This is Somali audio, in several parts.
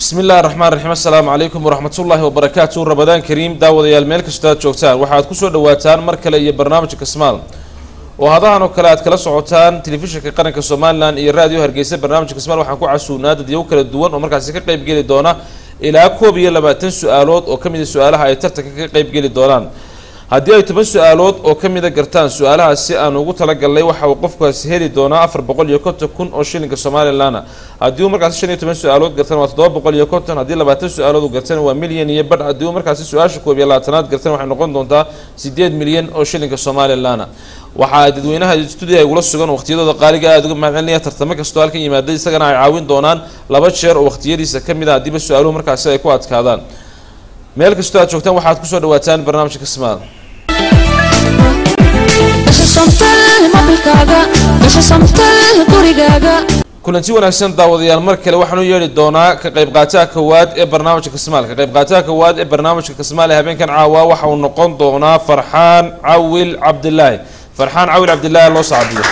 Bismi illahi raxmaan raxiim. Assalaamu calaykum waraxmatullaahi wabarakaatu. Ramadaan kariim daawadayaal, meel kastoo aad joogtaan, waxaad kusoo dhawaataan mar kale iyo barnaamijka Kasmaal oo hadahan oo kale aad kala socotaan telefishinka qaranka Somalilan iyo Raadiyo Hargeysa. Barnaamijka Kasmaal waxaan ku casuunaa dadyow kala duwan oo markaasi ka qeybgeli doona ilaa 21 su-aalood oo kamid a su-aalaha ay tartanka ka qeybgeli doonaan. Haddii ay 10 su-aalood oo kamida gartaan su-aalahaasi aan ugu talagalnay, waxa uu qofkaasi heli doonaa 450,000 oo shilinka Somalilan. Haddii uu markaasi 15 su-aalood gartana waa 750. Haddii 20 su-aalood uu gartana waa milyan iyo badh. Haddii uu markaasi su-aasha 21aad gartana waxay noqon doontaa 8 milyan oo shilinka Somalilan. Waxaa dadweynaha stuudiga igula sugan waqtiyadooda qaaliga aada uga mahadcelinaya. Tartamo kastoo halkan yimaaday isagana ay caawin doonaan 2 jeer oo waqtiyadiisa kamid a haddiiba su-aaluhu markaasi ay ku adkaadaan. Meel kastoo aad joogtaan, waxaad kusoo dhawaataan barnaamijka Kasmaal. Kulanti wanaagsan daawadayaal, mar kale waxaan u yeedhi doonaa ka qayb qaataha kowaad ee barnaamijka Kasmaal. Ka qayb qaataha kowaad ee barnaamijka Kasmaal ee habeenkan caawa waxa uu noqon doonaa Farxaan Cawil Cabdilaahi. Farxaan Cawil Cabdilaahi, loo sacbiyo.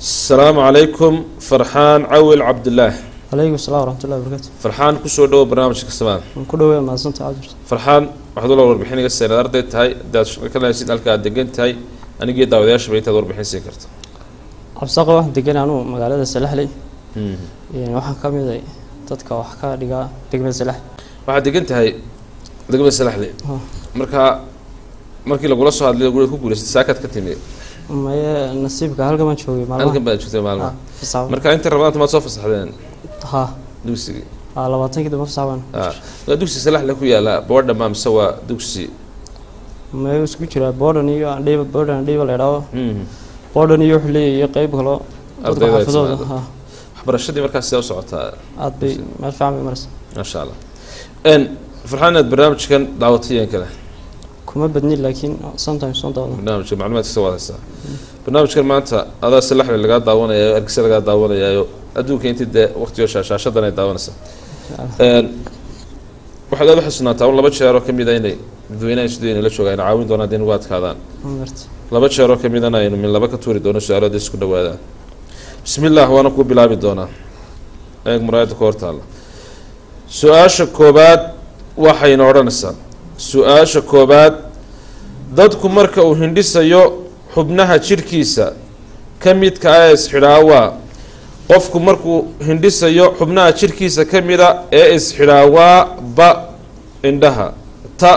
Asalaamu calaykum, Farxaan Cawil Cabdilaahi. Calaykum salam waraxmatullahi wabarakatu. Farxaan, kusoo dhawo barnaamijka Kasmaal. Waan ku dhawey, mahadsanta Cabdir. Farxaan, waxaad ula warbixin iga seenaad arday tahay, hadaad shaqo ka lahaysid, halka aad degan tahay, anigii daawadayaashaba intaad warbixin siin karto. Cabsaqa, waxaan degan anugu magaalada Salaxley. Waxaan ka mid ay dadka wax ka dhigaa degmada Salaxley. Waxaad degan tahay degmada Salaxley. Marka markii lagula soo hadlay guriga ku guulaysatay, saakaad ka timi? Maye, nasiibka halkan baan joogay maalmaha. Halkan baad joogtay maalmaha? Fasax. Marka inta Ramadaanta maad soo fasaxdeen? Ha. Dugsigii? Ha, 20kii dambe fasax baan. Waa dugsi Salaxley ku yaala boodha ma mise waa dugsi? Maye, isku jiraa boodhan iyo andhiiba, boodhan andhiiba la idhaho. Boodhan iyo wuxuu leeyahay qeyb kaloo dadka ardayda ay xaafadooda timaado. Ha. Waxbarashadii markaas sidee u socotaa? Aad bay meel fiican bay maraysa. Maasha Allah. Farxaan, inaad barnaamijkan daawatayeen kale? Kuma badnin, laakiin sometimes soo daawada. Barnaamijka macluumaadkiisa waad haysaa. Barnaamijkan maanta adaa Salaxley lagaa daawanayaayo, Argisa lagaa daawanayaayo, adduunka intii dee waqtigo shaashadan ay daawanaysaa. Waxaad aada u xasuunaataa un 2 jeer oo kamid a inay dadweynaha studio la jooga ayna caawin doonaan hadday nagu adkaadaan. Marta. 2 jeer oo kamidana aynu min laba ka tuuri doono su-aalood isku dhawaadaan. Bismi illah, waana kuu bilaabi doonaa. Eeg muraayadda ka hor taalla. Su-aasha koobaad waxayna odhanaysaa, su-aasha koobaad: dadku marka uu hindhisayo xubnaha jidhkiisa ka midka ah ee isxidhaa waa? Qofku markuu hindhisayo xubnaha jidhkiisa ka mida ee isxidhaa waa: ba, indhaha; ta,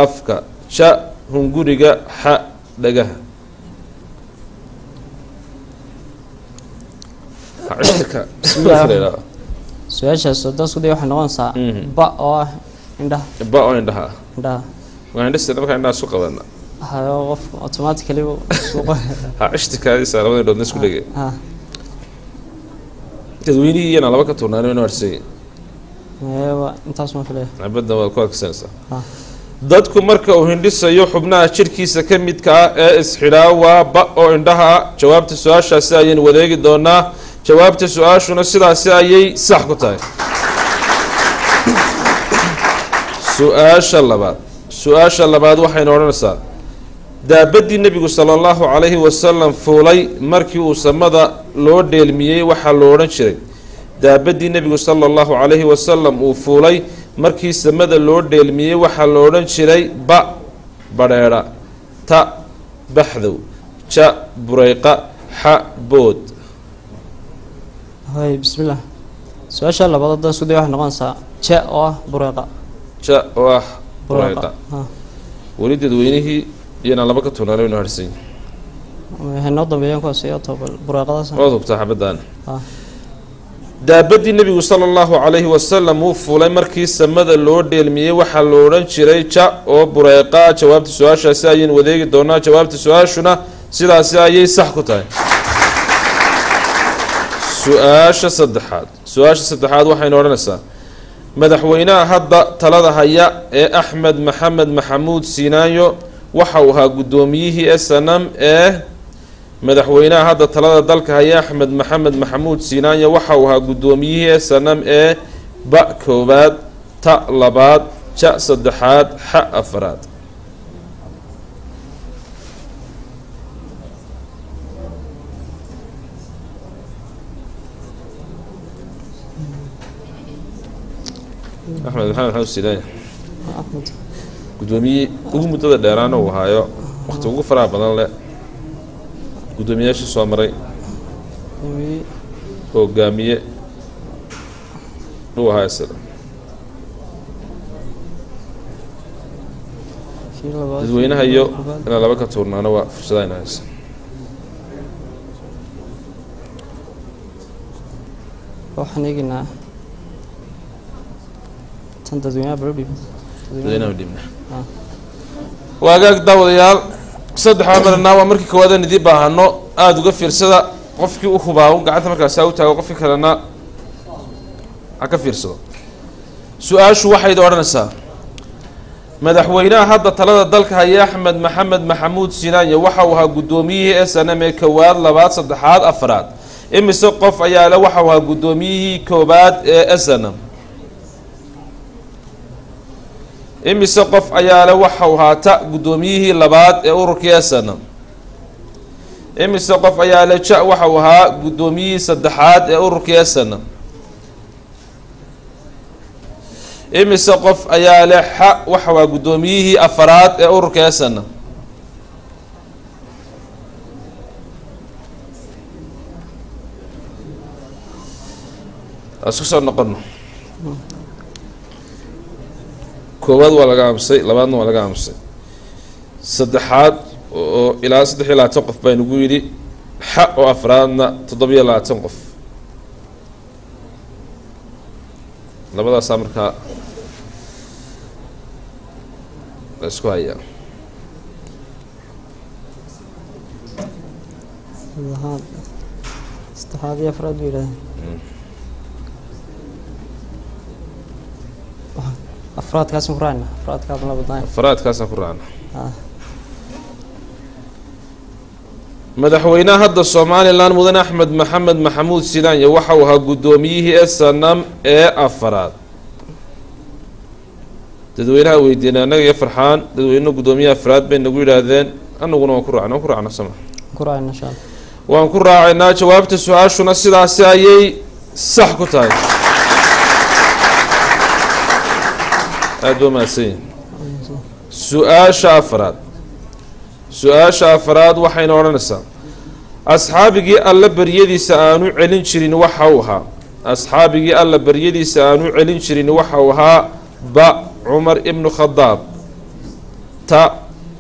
afka; ja, hunguriga; xa, dhagaha. Ha, cishka. Bismillah. Su-aashaas haddaan isku day waxay noqonaysaa ba oo ah indhaha. Ba oo indhaha ah. Indhaha. Waa hindhisa markaa indhaha isku qabana. Hayo, qof automatically buu isku Ha, cishtikaadiisa labada indhoodna isku dhegay. Ha. Dadweynihii iyana laba ka tuurnaan inuu harsay. Maye, waa intaas ma filaya. Xabadda waad ku adkaysanaysaa? Ha. Dadku marka uu hindhisayo xubnaha jidhkiisa ka midka ah ee isxidhaa waa ba oo indhaha ah. Jawaabta su-aashaasi ayaynu wadeegi doonaa. Jawaabta su-aashuna sidaasi ayay sax ku tahay. Su-aasha labaad, su-aasha labaad waxaynu odhanaysaa: daabaddii nebigu sala allahu calayhi wasalam fuulay markii uu samada loo dheelmiyey waxaa loo odhan jiray? Daabaddii nebigu sala allahu calayhi wasalam uu fuulay markii samada loo dheelmiyey waxaa lo odhan jiray: ba, badheedha; ta, baxdow; ja, bureyqa; xa, bood. Hay, bismillah. Su-aasha labaad haddaan isku day waxay noqonaysaa ja oo ah bureeqa. Ja oo ah bureyqa. Ha. Weli dadweynihii iyana laba ka tuurnaana waynu harsan. Waxay noo dambeeyaan kuwaas iyo tobal bureeqadaas. Waad hubtaa xabadaan? Ha. Daabaddii nebigu sala allahu calayhi wasalam uu fuulay markii samada loo dheelmiyey waxaa lo odhan jiray ja oo bureyqa. Jawaabta su-aashaasi ayaynu wadeegi doonaa. Jawaabta su-aashuna sidaasi ayay sax ku tahay. Su-aasha saddexaad, su-aasha saddexaad waxaynu odhanaysaa: madaxweynaha hadda talada haya ee Axmed Maxamed Maxamuud Siinaanyo waxa uu ahaa guddoomiyihii SNM ee? Madaxweynaha hadda talada dalka haya Axmed Maxamed Maxamuud Siinaanyo waxa uu ahaa guddoomiyihii SNM ee: ba, koowaad; ta, labaad; ja, saddexaad; xa, afaraad. Axmed Maxamed Maxamuud Silaanya. Axmed. Guddoomiye ugu muddada dheeraana uu ahaayo, waqti ugu faraha badan leh guddoomiyaashii soo maray. Guddoomiye. Hogaamiye uu ahaa isaga. Kii labaad. Dadweynaha iyo Koobaad. Inaan laba ka tuurnaana waa fursada ayna haysa. Waxaan eegaynaa tan dadweynaha baro dhiib. Dadweynaha dhibna. Ah. Waagaag daawadayaal, saddexaa maranaa waa markii koowaad aan idiin baahano. Aada uga fiirsada. Qofkii u hubaa un gacanta markaasi ha u taago, qofkii kalena ha ka fiirsado. Su-aashu waxayd odhanaysaa: madaxweynaha hadda talada dalka haya Axmed Maxamed Maxamuud Silaanya waxa uu ahaa guddoomiyihii SNM ee koowaad, labaad, saddexaad, afraad. Imise qof ayaa le waxa uu ahaa guddoomiyihii koowaad ee SNM? Imise qof ayaa le waxa uu ahaa ta guddoomiyihii labaad ee ururkii SNM? Imise qof ayaa le ja waxa uu ahaa guddoomiyihii saddexaad ee ururkii SNM? Imise qof ayaa le xa waxa waa guddoomiyihii afaraad ee ururka SNM? Isku soo noqono. Koowaad waa laga aamusay, labaadna waa laga aamusay, saddexaad oo ilaa 23 qof baa inagu yidhi, xa oo afraadna 27 qof. Labadaasaa markaa la isku hayaa. Saddexaad, saddexaad iyo afraad bay yidhahdeen. Afraadkaasaan ku raacna, afraadkaa la badnayn. Afraadkaasaan ku raacna. Ah. Madaxweynaha hadda Somalilan mudane Axmed Maxamed Maxamuud Silaanya waxa uu ahaa guddoomiyihii SNM ee afaraad. Dadweynaha weydiinay annaga iyo Farxaan. Dadweynuhu guddoomiyaha afraad bay nagu yidhaahdeen, anaguna waan ku raacna, waan ku raacna sama. Ku raacna insha Allah. Waan ku raacaynaa. Jawaabta su-aashuna sidaasi ayay sax ku tahay. Aada baa mahadsan yihin. Su-aasha afraad, su-aasha afraad waxayna odhanaysaa: asxaabigii Alla baryadiisa aanu celin jirin waxa uu ahaa, asxaabigii Alla baryadiisa aanu celin jirin waxa uu ahaa: ba Cumar ibnu Khadaab, ta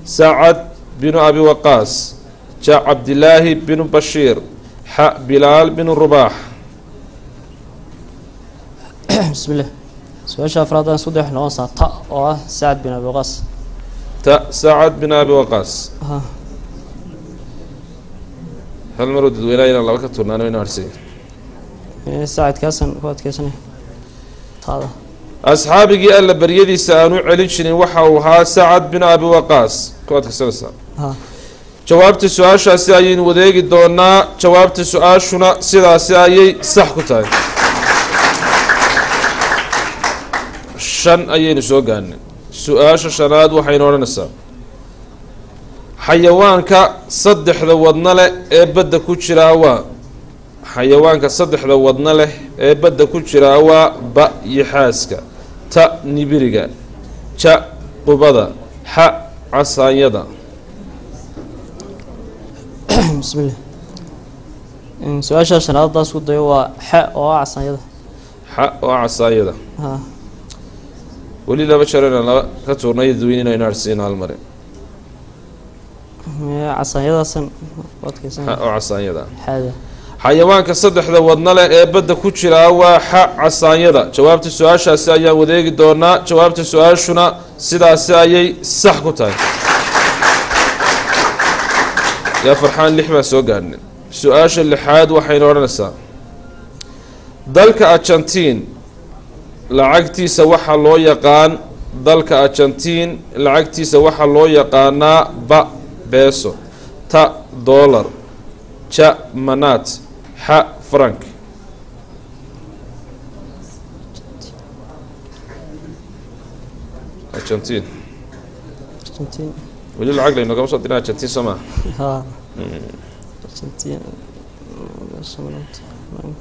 Sacad binu Abi Waqaas, ja Cabdilaahi binu Bashiir, xa Bilaal binu Rubaax. Bismillah, su-aasha afraad aan isku day waxay noqonaysaa ta oo ah Sacad bin Abi Waqaas. Ta Sacad bin Abi Waqaas. Ha. Hal maroo dadweynaha inaan laba ka turnaano inaan harsay. Sacadkaasaan ku adkeysanay taada. Asxaabigii Alla baryadiisa aanu celin jirin waxa uu ahaa Sacad bin Abi Waqaas, ku adkaysanaysaa? Ha. Jawaabta su-aashaasi ayaynu wadeegi doonaa. Jawaabta su-aashuna sidaasi ayay sax ku tahay. Shan ayaynu soo gaarnay. Su-aasha shanaad waxaynu odhanaysaa: xayawaanka saddexda wadno leh ee badda ku jiraa waa, xayawaanka saddexda wadno leh ee badda ku jiraa waa: ba yaxaaska, ta nibiriga, ja qubada, xa casaanyada. Bismillah, su-aasha shanaad haddaan isku dayo waa xe oo ah casaanyada. Xa oo casaanyada. Ha. Weli laba jeer inaan laba ka tuurnay dadweyne inaynu harsiino hal mare. Casaanyadaasaan ku xa adkeysanay. Oo casaanyada. Xaada. Xayawaanka saddexda wadno leh ee badda ku jiraa waa xa casaanyada. Jawaabta su-aashaasi ayaan wadeegi doonaa. Jawaabta su-aashuna sidaasi ayay sax ku tahay. Yaa Farxaan, lix baan soo gaarnay. Su-aasha lixaad waxayna odhanaysaa: dalka Argentiin lacagtiisa waxaa loo yaqaan, dalka Argentiin lacagtiisa waxaa loo yaqaanaa: ba beso, ta dollar, ja manat, xa frank. Argentiin. Argentin. Weli lacag laynogama soo dirin Argentiin, soo maa? Ha, Argentin frank.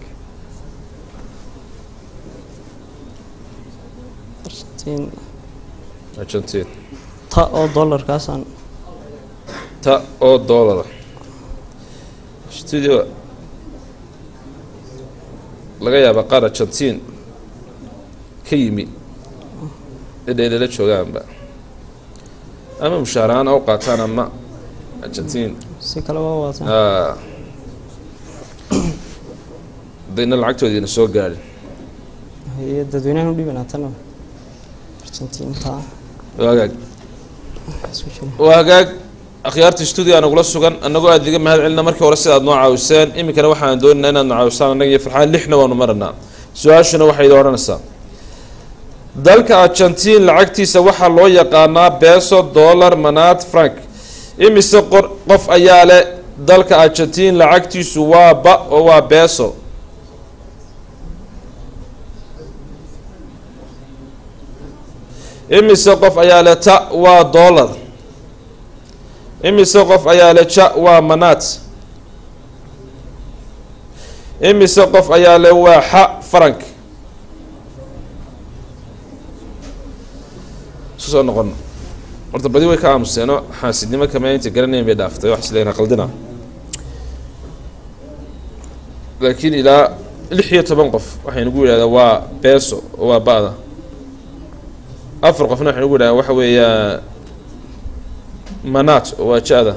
Argentin. Argentin. Ta oo dollarkaasaan. Ta oo dollara. Studio laga yaaba qaar Argentin ka yimi inay nala joogaanba, ama mushaarahaan ha u qaataan ama Argentin si kale waa waataan. Hadayna lacagtoodiina soo gaadhin. Haye, dadweynahan u dhibanaa tan Argentin ta. Waa hagaag. Isku jira. Waa hagaag. Akhyaarta studio aan ugula sugan, annagoo aada iga mahad celina markii hore sida aad noo caawiseen, iminkana waxaan doonaynaa inaad na caawisaan annaga iyo Farxaan. Lixna waanu maranaa. Su-aashuna waxay idin odhanaysaa: dalka Argentin lacagtiisa waxaa loo yaqaanaa beso, dollar, manat, franc. Imise qor qof ayaa leh dalka Argentin lacagtiisu waa ba oo waa beso? Imise qof ayaa leh ta waa dollar? Imise qof ayaa leh ja waa manat? Imise qof ayaa leh waa xa franc? Isku soo noqon. Horta badi way ka aamuseeno, xaasidnimo kama inta garanayn bay dhaaftay, wax isleena qaldina, laakiin ilaa 16 qof waxay nagu yidhahdaa waa beso oo waa ba'da, afar qofna waxay nagu yidhahdaa waxa weeyaa manat oo waa ja-da,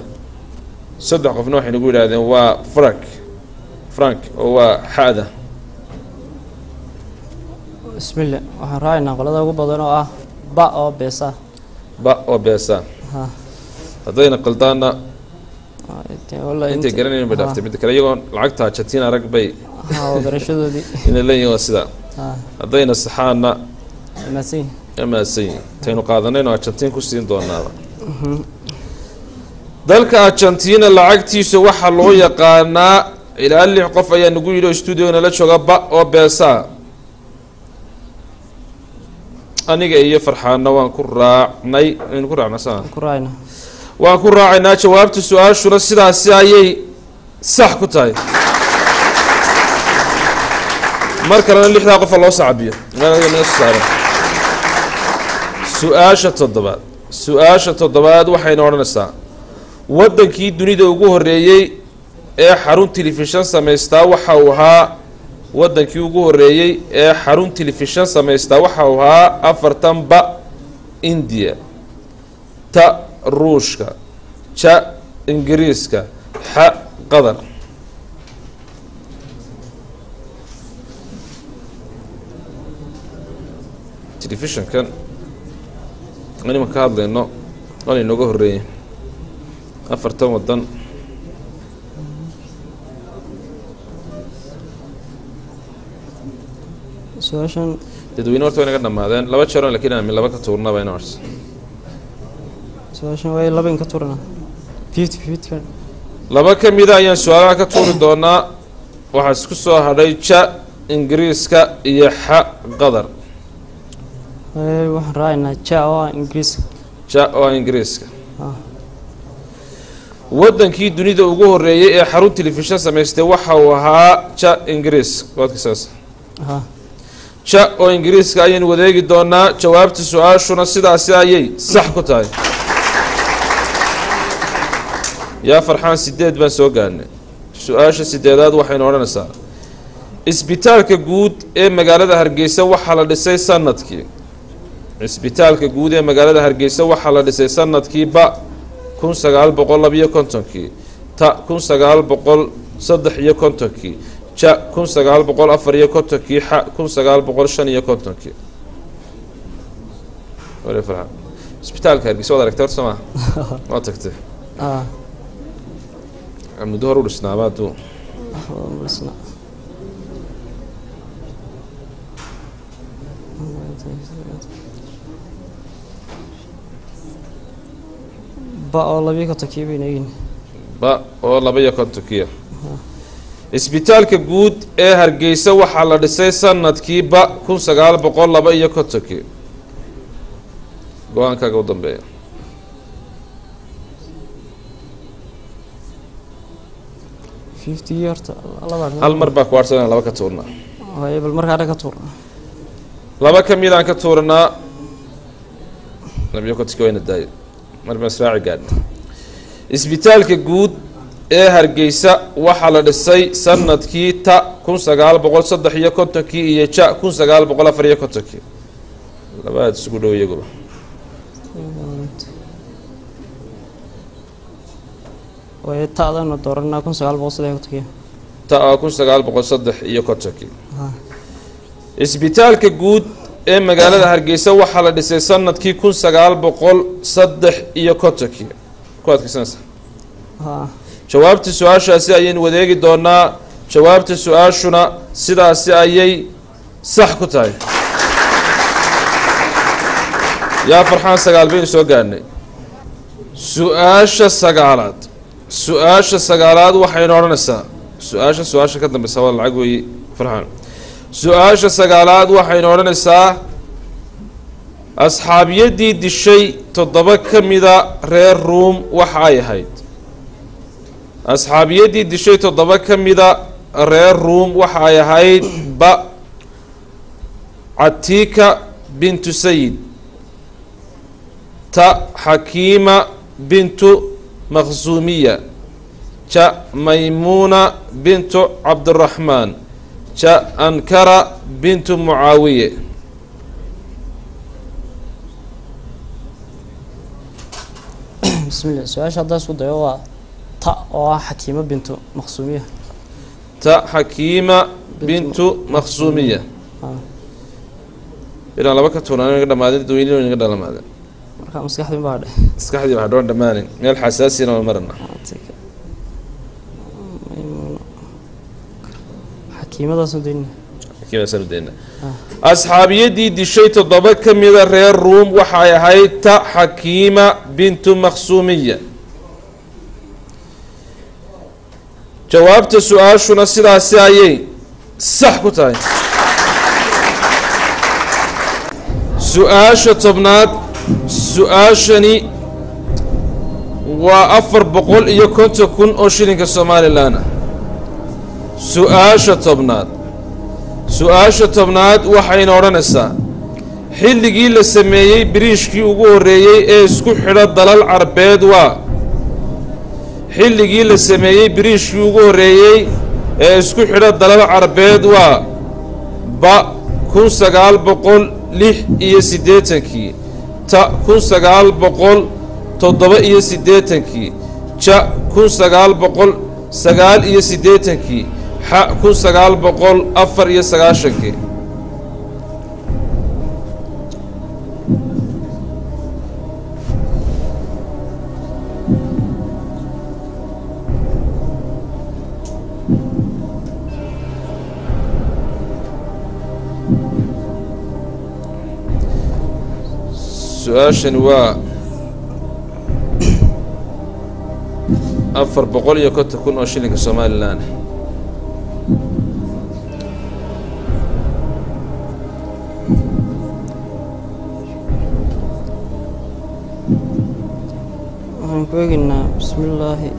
saddex qofna waxay nagu yidhahdeen waa franc, franc oo waa xa'da. Bismillah, waxaan raacaynaa qolada ugu badan oo ah ba oo beesa. Ba oo beesa. Ha. Haddayna qaldaanna dee walla intay garanayn bay dhaaftay. Midda kale, iyagoon lacagta Argentina arag bay ha, waa garashadoodii inay leeyihin waa sidaa. Ha. Haddayna saxaanna mahadsan. Mahadsan yihin. Intaynu qaadanayno Argentin ku siin doonaaba. Dalka Argentina lacagtiisa waxaa loo yaqaanaa, ilaa lix qof ayaa nagu yidhi oo studio nala jooga, ba oo beesaa. Aniga iyo Farxaanna waan ku raacnay, aynu ku raacnaa saa. Ku raacayna. Waan ku raacaynaa. Jawaabta su-aashuna sidaasi ayay sax ku tahay. Mar kalena lixdaa qofa loo sacabiyo meel adiga naga soo saaro. Su-aasha toddobaad, su-aasha toddobaad waxayna odhanaysaa: waddankii dunida ugu horreeyey ee xarun telefishan samaystaa waxa uu ahaa, waddankii ugu horreeyey ee xarun telefishan samaystaa waxa uu ahaa afartan: ba India, ta Ruushka, ja Ingiriiska, xa Qatar. Telefishankan aan imanka ka hadlayno waan inooga horreeyey afartan waddan. Su-aashan Dadweyne horta way naga dhamaadeen laba jeer, lakin aan min laba ka tuurnaba ina horse. Su-aashan way laba in ka turana, 50-50 ka. Laba ka mida ayaan su-aalaha ka tuuri doonaa. Waxaa isku soo hadhay ja Ingiriiska iyo xa Qatar. Waxaan raacaynaa ja oo ah Ingiriiska. Ja oo ah Ingiriiska. Ha. Waddankii dunida ugu horreeyey ee xarun telefishan samaystay waxa uu ahaa ja Ingiriis, waadka saas. Ha. Ja oo Ingiriiska ayaynu wadeegi doonaa. Jawaabta su-aashuna sidaasi ayay sax ku tahay. Yaa Farxaan, sideed baan soo gaarnay. Su-aasha sideedaad waxaynu odhanaysaa: isbitaalka guud ee magaalada Hargeysa waxaa la dhisay sanadkii, isbitaalka guud ee magaalada Hargeysa waxaa la dhisay sanadkii: ba 1952-kii, ta 1953-kii, ja 1954-kii, xa 1955-kii. Wale Farxaan, isbitaalka Hargeysa waad aragtay horta, soo maa? Waa tagtay? Ah. Muddo hor u dhisnaaba hadduu. Isna ba oo 52-kii bayna eegin. Ba oo 52-kiya. Isbitaalka guud ee Hargeysa waxaa la dhisay sanadkii ba 1952-kii. Go-aankaaga u dambeeya? 50 horta laba. Hal mar baa ku harsan, laba ka tuurnaa. Waayo, bal markaa ka tuur. Laba ka midaan ka tuurnaa. Labiyo kontonkii wayna daayo marba israaci gaadhna. Isbitaalka guud ee Hargeysa waxaa la dhisay sanadkii ta 1953-kii iyo ja 1954-kii. Labaad isugu dhow iyaguba. Way ta'dana dooranaa, 1953-kii. Ta 1953-kii. Isbitaalka guud ee magaalada Hargeysa waxaa la dhisay sanadkii 1953-kii. Ku adkaysanaysa? Haa. Jawaabta su-aashaasi ayaynu wadeegi doonaa. Jawaabta su-aashuna sidaasi ayay sax ku tahay. Yaa Farxaan, 9 baynu soo gaadhnay. Su-aasha sagaalaad, su-aasha sagaalaad waxaynu odhanaysaa, su-aasha su-aasha ka dambeysa waa lacag weeye, Farxaan. Su-aasha sagaalaad waxaynu odhanaysaa: asxaabiyaddii dishay 7 ka mida reer Ruum waxa ay ahayd. Asxaabiyaddii dishay 7 ka mida reer Ruum waxa ay ahayd: ba Catika bintu Sayid, ta Xakiima bintu Makhsuumiya, ja Maymuuna bintu Cabdiraxmaan, ja Ankara bintu Mucaawiye. Bismillah, su-aasha haddaan isku dayo waa ta oo ah Xakiimo bintu Maqsuumiya. Ta Xakiima bintu Makhsuumiya. Haa. Inaan laba ka tuurnaan naga dhamaadin, dadweynihi naga dhalamaadeen. Marka maskaxdii baa dhe. Maskaxdii waxaa dhoon dhamaanin, meel xasaasina waan marana. Maymuuna, Xakiimadaasaan doonina. Xakiimaasaan u daynaa. Asxaabiyaddii dishay 7 ka mida reer Ruum waxay ahayd ta Xakiima bintu Makhsuumiya. Jawaabta su-aashuna sidaasi ayay sax ku tahay. Su-aasha 10aad, su-aashani waa 450,000 oo shilinka Somalilan ah. Su-aasha 10aad, su-aasha 10aad waxayna odhanaysaa: xilligii la sameeyey biriishkii ugu horreeyey ee isku xidha dalal Carbeed waa. Xilligii la sameeyey biriishkii ugu horreeyey ee isku xidha dalal Carbeed waa: ba 1986-kii, ta 1987-kii, ja 1989-kii, xa 1994-kii. Su-aashani waa 450,000 oo shilinka Somalilan. Waxaan ku eegaynaa, bismillaahi,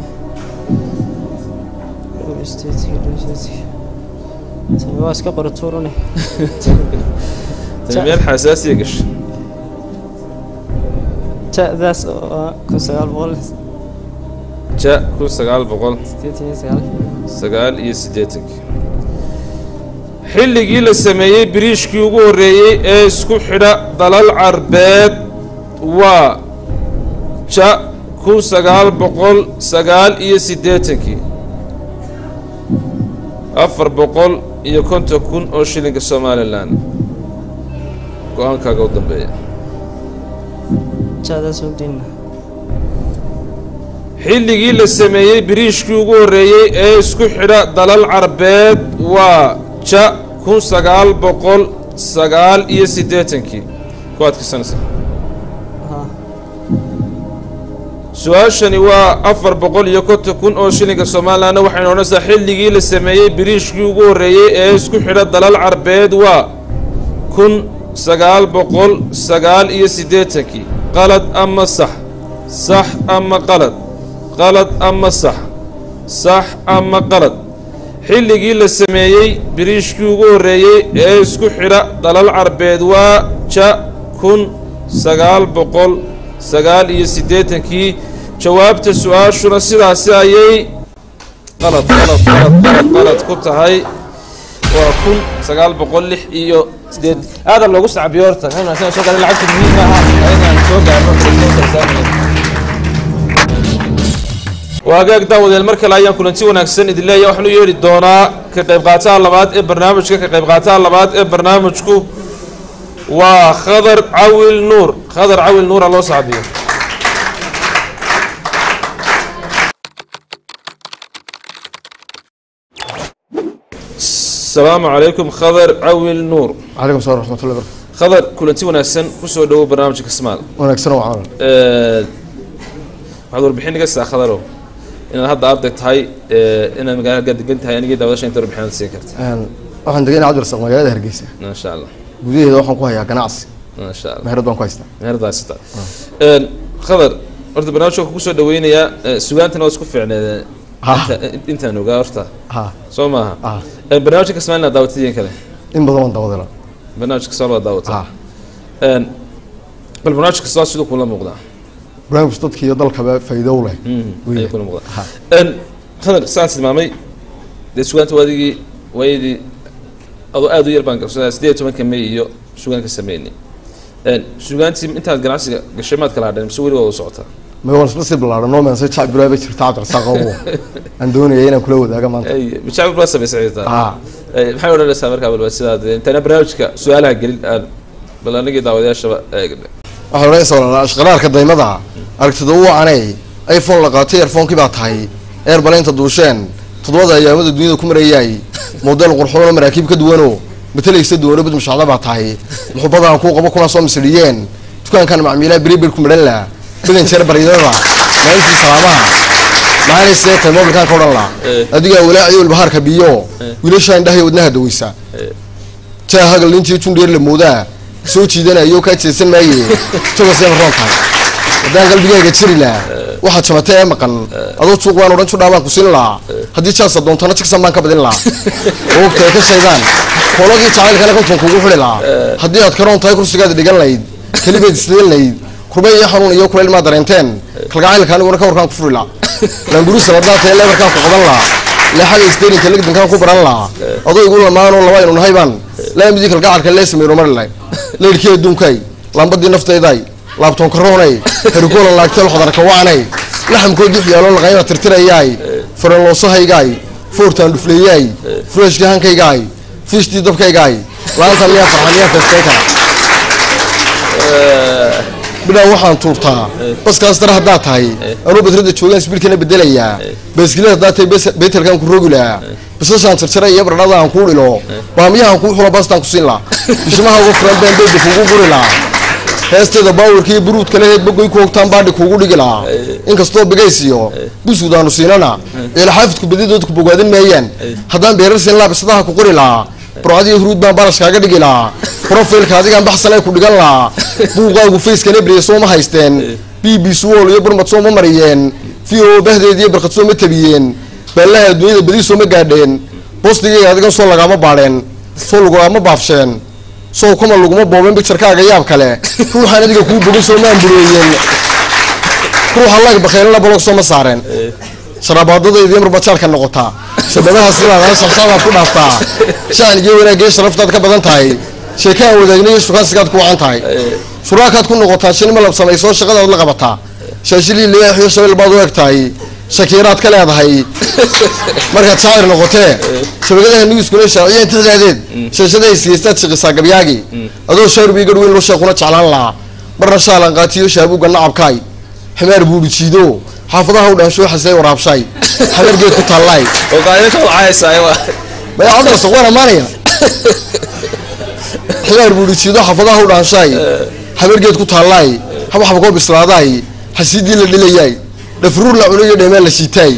dhowr isteedkii, dhowr isteedkii. Tani waa iska qora tuurane. Tani meel xasaasiya gashay. Ja'daas oo ah 1900 ja 1900 89. 89-kii. Xilligii la sameeyey biriishkii ugu horreeyey ee isku xidha dalal Carbeed waa ja 1989-kii. 450,000 oo shilinka Somalilan, go-aankaaga u dambeeya? Ja'daas oo dayna. Xilligii la sameeyey biriishkii ugu horreeyey ee isku xidha dalal Carbeed waa ja 1989-kii. Ku adkaysanaysa? Haa. Su-aashani waa 450,000 oo shilinka Somalilanna. Waxaynu odhanaysaa: xilligii la sameeyey biriishkii ugu horreeyey ee isku xidha dalal Carbeed waa 1989-kii. Qalad ama sax? Sax ama qalad? Qalad ama sax? Sax ama qalad? Xilligii la sameeyey biriishkii ugu horreeyey ee isku xidha dalal Carbeed waa ja kun 1989-kii. Jawaabta su-aashuna sidaasi ayay qalad qalad qalad qalad qalad ku tahay. Waa 1986. Aada loogu sacbiyo horta soo gaara lacagta muhiim maaha inaan soo gaarno. Waa hagaag daawadeel, mar kale ayaan kulanti wanaagsan idin leeyahay. Waxaan u yeedhi doonaa ka qayb qaataha labaad ee barnaamijka. Ka qayb qaataha labaad ee barnaamijku waa Khadar Cawil Nuur. Khadar Cawil Nuur ha loo sacbiyo. Asalaamu calaykum Khadar Cawil Nuur. Calaykum salam raxmatullahi barakatu. Khadar, kulanti wanaagsan, kusoo dhawow barnaamijka Kasmaal. Wanaagsan oo caalam. Waxaad warbixin naga saa Khadarow inaad hadda arday tahay, inaad magaalada degan tahay, anigii daawadasha inta warbixinaad siin karta. Waxaan degan Cabdirasaq magaalada Hargeysa. Maasha Allah. Gudaheeda waxaan ku hayaa ganacsi. Maasha Allah. Meherad baan ku haystaa. Meherad haysata. Khadar, horta barnaamijka waxaan kugu soo dhaweynayaa, sugaantana waa isku fiicneed intaan ogaa horta. Soo maaha? Barnaamijka Kasmaal inaad daawatid kale? In badan waan daawadala. Barnaamijka Kasmaal waa daawataa. Bal barnaamijka Kasmaal siduu kula muuqdaa? Barnaamij dadka iyo dalkaba faa'iido u leh. Ayuu kula muuqdaa. Khadar, saan tilmaamay dee sugaanta waadigii waayadii adoo aada u yar baan garsanaa 18-ka May iyo sugaan ka sameynay. Sugaantii intaad ganacsiga gashay maad kala hadheen mise weli waa u socotaa? Ma waan isla sii ballaaran noo meensay jacbir bay jirta Cabdirasaaq oo aan doonaya inaan kula wadaaga maanta. Jacbir baa samaysay xitaa? Maxay odhanaysaa markaa? Bal sidaad intaana barnaamijka su-aalaha gelin aan bal anigii daawadayaashaba eegna. Waxaa odhanaysaa walaal ashqaraarka daymada aragtida u wacanay iPhone la qaatay earphone-kii baa tahay airplane-ta duusheen toddobada ayaamada duniyada ku marayay model qurxoon oo maraakiib ka duwanoo matalaysa duwano bid mushacda baa tahay muxubadaan kuu qabo kuna soo misriyeen dukaankan macmiilaha beribel ku midhan laa badan jeer baryadada maalintii salaamaha maxaanay see tahay mobilkaan ka odhan laa adigaa walaaciyo ilbahaarka biyo wiilashaa indhahay wadnaha daweysa jaahagal nintii jundheer la moodaa soo jiidanayo kaa jeesan maaye jagaseen roon tahay haddaan qalbigaaga jiri lahaa waxaad jabatay ee maqan adoo suuq waan odhan judhaa baan ku siin lahaa haddii jaasa doontana jigsan baan ka badin lahaa ogta ay ka shaydaan koolagii jacaylkana konton kugu xidhi lahaa haddii aad karoon tahay kursigaad dhigan lahayd kelibaad isleen lahayd kurbe iyo xanuun iyo kulayl maa dareenteen kalgacaylka aniguna ka warkaan ku furi lahaa laangurusa haddaad tahay leebarkaan ku qaban lahaa leexada isteyrinka legdankaan ku baran lahaa adoo igu lamaanoo laba aynu nahay baan laamidii kalgacalka lee sameyno mari lahayd leyrkii adduunkay laambadii naftayday laabtoon karoonay herikoolan laagteel xodarka wacanay laxamkoo dux yaalo laqayna tirtirayaay faranloosahaygaay foortaan dhufleeyaay fureeshkii hankaygaay fiishtii dabkaygaay laanta miyaa farxan miyaa feestay kara bidhaan waxaan tuurtaa baskaas dar haddaad tahay anuu batrada joogaan isbiilkana bedelayaa baaskilad haddaad tahay betelkaan ku rogi lahaa basashaan jarjaray iyo baradhada aan kuu dhilo baamiyahan kuu xulo baastaan ku siin lahaa bishimaha uga furan baan beeda kuugu guri lahaa heesteeda baawarka iyo buruudka leheed bogoy ku hogtaan baadhi kuugu dhigi lahaa inkastoo bigays iyo busud aanu siinana ciilxaafidku badidood ku bogaadin maayaan haddaan beerar siin lahaa bisadaha ku qori lahaa burcadiyo huruud baan barash kaaga dhigi lahaa profilka adigaan baxsan ay ku dhigan lahaa buuqaagu facekana briya sooma haysteen b b suwol iyo burmad sooma mariyeen v o bahdeed iyo barkad sooma tabiyeen baallaha adduunyada badi sooma gaadheen boostigayga adigan soo lagaama baadheen soo lagugama baafsheen sow kama laguma boobeen bicturkaaga yaab kale ruuxaan adiga kuu bogin sooma ambureeyeen ruuxa laag bakhaylana balog sooma saareen sharabaadadayda iyo marbajaarka noqotaa shabadaha sidaadana shaqshaqdaad ku dhaaftaa shacnigiyo wanaagee sharaftaad ka badan tahay sheekaan wadaagna iyo shukaansigaad ku wacan tahay shuraakaad ku noqotaa shinima lab samaysoo shaqadaad la qabataa shaashilii libaaxiyo shabeel baad u eg tahay shakiiraad ka leedahay markaad shaacir noqotee shabakadaha newskuna shaaciyeen tixdaadeed shaashadahay siyeystaad shiqisaa gabyaagii adoo shaarbii garh weyn loo sheekuna jeclaan lahaa marna shaalan qaatiyo shaabuugga nacabkaay ximaar buuri jiido xaafadaha u dhaansho xasay waraabshay xabar geed ku tallaay maya cabdirasaq waan amaanaya ximaar buuri jiido xaafadaha u dhaanshay xabar geed ku tallaay xabxabkoo bislaadaay xasiidii la dhilayaay dhafruur la cunayo dheemaan la shiitaay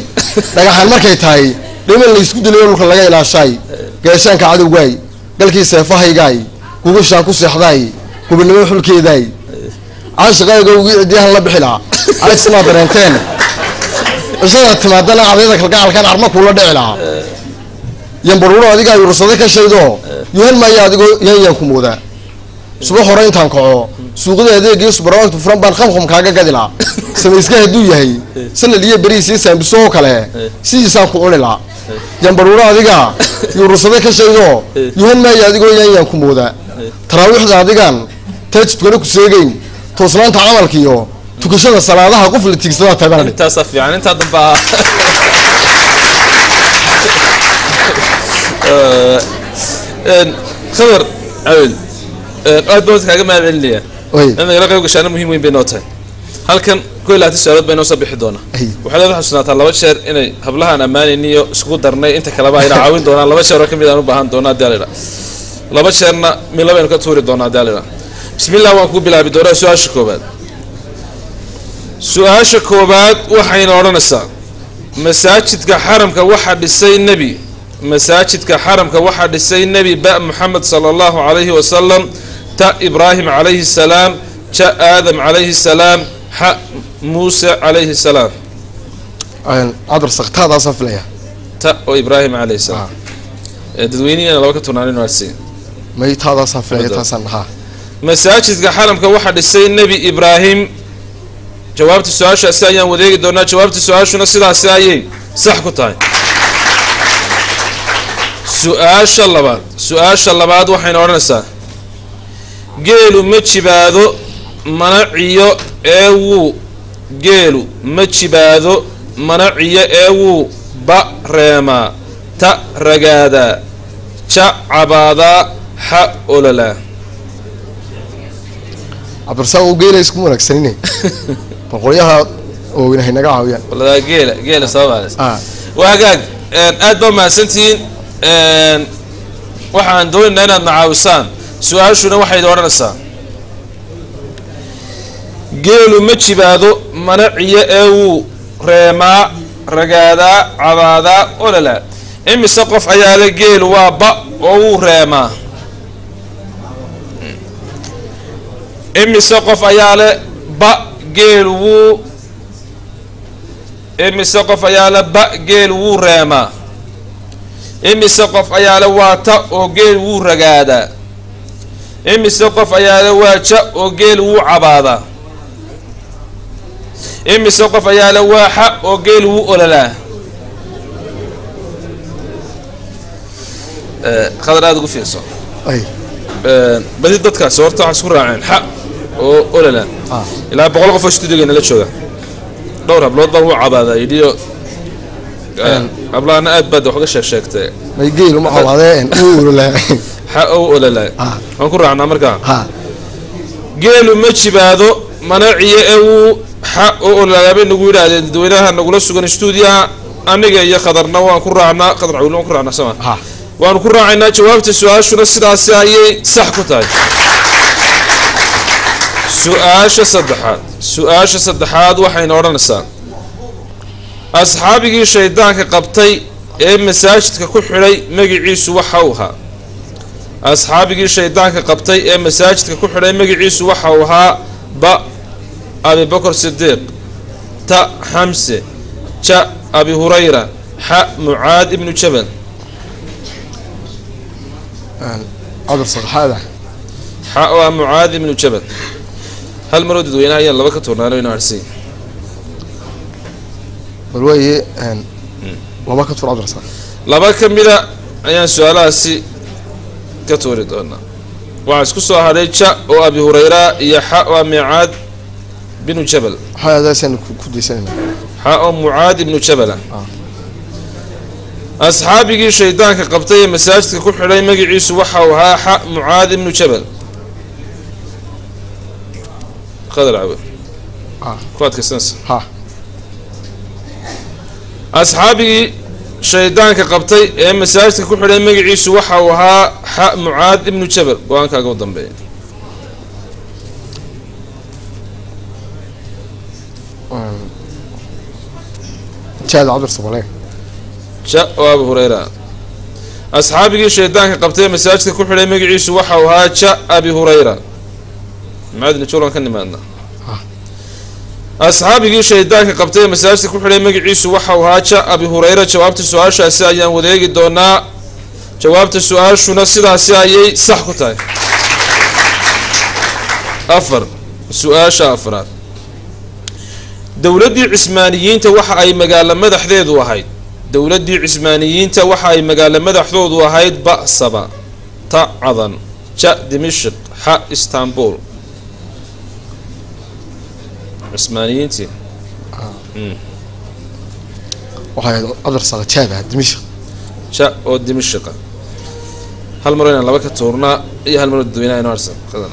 dhagaxaan markay tahay dheemaan la isku dilayo dhulka laga ilaashaay gaashaanka cadowgaay galkii seefahaygaay gugashaan ku seexdaay gubernimo xulkeedaay caashiqaaga ugu cidiyahan la bixi lahaa caajismaa dareenteen cishada timaadana cadyada kalgacalkan carma kuula dhici lahaa yambaruuro adigaa yursaday ka shaydoo yuhan maaya adigoo yanyaan ku moodaa subax hore intaan kaco Suuqyada adeega iyo subarmarketka furan baan khamkham kaaga gadi lahaa. Samayska hadduu yahay sanad iyo beriis iyo saambiso oo kale sidiisaan ku cuni lahaa. Yambaruuro adiga yuurursade ka sheego yuhan maayo adigoo yaanyaan ku moodaa. Taraawiixda adigaan taajidkuna ku seegayn, toosnaanta camalka iyo tukashada salaadaha qof la tiigsadaa tahay baan. Intaasaa fiican, intaa dambaa Khadar Cawil, aad baan kaaga mahad celinaya in nagala qayb gashaana, muhiim weyn bay noo tahay. Halkan 21 su-aalood bay noo soo bixi doonaa. Waxaad aad xasuusnaataa 2 jeer inay hablahaan ammaanayniyo iskugu darnay, inta kaleba ayna caawin doonaan. 2 jeer oo kamid aan u baahan doonaa haddii alidha, 2 jeerna mid labaynu ka tuuri doonaa haddii alidha. Bismillah, waan kuu bilaabi doonaa su-aasha koobaad. Su-aasha koobaad waxayna odhanaysaa: masaajidka xaramka waxaa dhisay nebi, masaajidka xaramka waxaa dhisay nebi ba Moxamed sala allahu calayhi wasalam, ta Ibraahim calayhi salaam, ja Aadam calayhi salaam, xa Muuse calayhi salaam. Cabdirasaq, taadaasaan filaya. Ta oo Ibraahim calayhi salaam. Dadweynihina laba ka turnaan inu arsiin. May, taadaasaan filaya, taasaan haa. Masaajidka xaramka waxaa dhisay nebi Ibraahim. Jawaabta su-aashaasi ayaan wadeegi doonaa. Jawaabta su-aashuna sidaasi ayay sax ku tahay. Su-aasha labaad, su-aasha labaad waxayna odhanaysaa: geelu ma jibaado mana ciyo ee wuu, geelu ma jibaado mana ciyo ee wuu ba reemaa, ta ragaadaa, ja cabaadaa, xa ololaa. Cabdirasaaq, oo geela isku wanaagsanine, bal qolyaha oogin hay naga caawiyaan. Waladaa geela, geela sababaadas. Waa hagaag, aad baa mahadsantihiin. Waxaan doonaynaa inaad na caawisaan. Su-aashuna waxay odhanaysaa: geelu ma jibaado mana ciyo ee wuu reemaa, ragaadaa, cabaadaa, ololaa. Imise qof ayaa le geelu waa ba oo wuu reemaa? Imise qof ayaa le ba geelu wuu, imise qof ayaa le ba geelu wuu reemaa? Imise qof ayaa le waa ta oo geel wuu ragaadaa? Imise qof ayaa le waa ja oo geel wuu cabaadaa? Imise qof ayaa le waa xa oo geel wuu ololaa? Khadar, aada ugu fiirso. Badi dadkaasi horta waxay isku raaceen xa oo ololaa. Ilaa 100 qof oo stuudiyogeena la jooga, dhowr hablood baa wuu cabaadaa yidhiyo, hablahana aad baad wax uga sheeg sheegtay. May, geel uma cabaadeen, uu ololaa. Xa oo ololaa waan ku raacnaa markaa. Geelu ma jibaado mana ciyo ee wuu xa oo ololaa bay nagu yidhaahdeen dadweynaha nagula sugan stuudiyaha. Aniga iyo Khadarna waan ku raacnaa, Khadar Cawil waan ku raacnaa sama, waanu ku raacaynaa. Jawaabta su-aashuna sidaasi ayay sax ku tahay. Su-aasha saddexaad, su-aasha saddexaad waxayna odhanaysaa: asxaabigii shaydaanka qabtay ee masaajidka ku xidhay magiciisu waxa uu ahaa, asxaabigii shaydaanka qabtay ee masaajidka ku xidhay magiciisu waxa uu ahaa: ba Abibakar Sidiiq, ta Xamse, ja Abi Hurayra, xa Mucaad ibnu Jabal. Cabdirasaq, xaada. Xa oo ah Mucaad ibnu Jabal. Hal maroo dadweynaha ayaan laba ka turnaano inuu arsiin. Bal waaye, laba ka tur, Cabdirasaq. Laba ka mida ayaan su-aalahaasi ka tuuri doonaa. Waxaa isku soo hadhay ja oo Abi Hurayra iyo xa oo ah Micaad binu Jabal. Xaadaasaan ku daysanayna. Xa oo Mucaad ibnu Jabala. Asxaabigii shaydaanka qabtay ee masaajidka ku xidhay magaciisu waxa uu ahaa xa Mucaad ibnu Jabal. Khadar Cawe, ku adkaysanaysa? Ha. Asxaabigii shaydaanka qabtay ee masaajidka ku xidhay magaciisu waxa uu ahaa xa Mucaad ibnu Jabal. Go-aankaaga u dambeeya. Jaada, Cabdirasaq, wale. Ja oo Abu Hurayra. Asxaabigii shaydaanka qabtay ee masaajidka ku xidhay magaciisu waxa uu ahaa ja Abi Hurayra. Mucaad ibnu Jabal waan ka nimaadna. Asxaabigii shaydaanka qabtay ee masaajidka ku xidhay magaciisu waxa uu ahaa ja Abi Hurayra. Jawaabta su-aashaasi ayaan wadeegi doonaa. Jawaabta su-aashuna sidaasi ayay sax ku tahay. Afar, su-aasha afraad. Dowladdii Cismaaniyiinta waxa ay magaalo madaxdeedu ahayd, dowladdii Cismaaniyiinta waxa ay magaalo madaxdoodu ahayd ba Saba, ta Cadan, ja Dimishq, xa Istanbul. Cismaaniyiintii. Waxay ahayd Cabdirasaaq jaada Dimishq. Ja oo Dimishiqa. Hal mar inaan laba ka tuurnaa iyo hal mar oo dadweynaha inoo harsan qadan.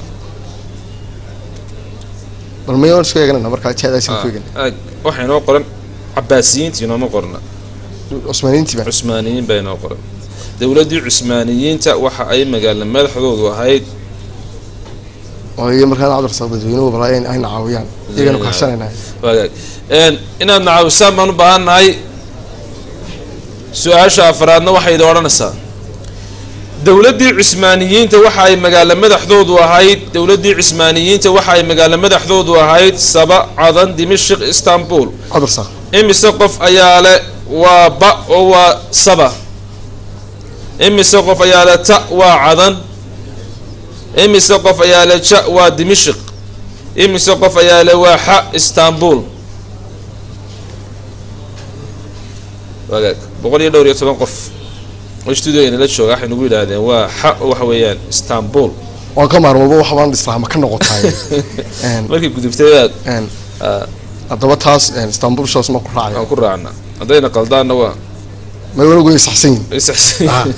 Bal mayoon isku eeganana markaa jaadaasaan ku eegana. Ag waxaa inoo qoran Cabaasiyiintii, inooma qorna. Cusmaaniyiintii baa. Cusmaaniyiin baa inoo qoran. Dowladdii Cusmaaniyiinta waxa ay magaalo madaxdoodu ahayd. Oo iyo markaan Cabdirasaaq dadweynuhu balaa in ayna caawiyaan, iyagana kaashanayna. Wagaag, inaad nacaawisaan baan u baahan nahay. Su-aasha afraadna waxay idin odhanaysaa: dowladdii Cismaaniyiinta waxa ay magaalo madaxdoodu ahayd, dowladdii Cismaaniyiinta waxa ay magaalo madaxdoodu ahayd Saba, Cadan, Dimishq, Istanbul. Cabdirasaaq. Imise qof ayaa le waa ba oo waa Saba? Imise qof ayaa le ta waa Cadan? Imise qof ayaa le ja waa Dimishq? Imise qof ayaa le waa xa Istanbul? Wagaag, boqol iyo dhowr iyo toban qof oo studio inala jooga waxay nagu yidhaahdeen waa xa oo waxa weeyaan Istanbul. Waan ka maarmaba, waxa baan islaama ka noqotaay. Markii gudubtay baad Haddaba taas Istanbul shaas ma ku raacaya? Waan ku raacnaa, haddayna qaldaanna waa may wanagu way saxsan yihiin.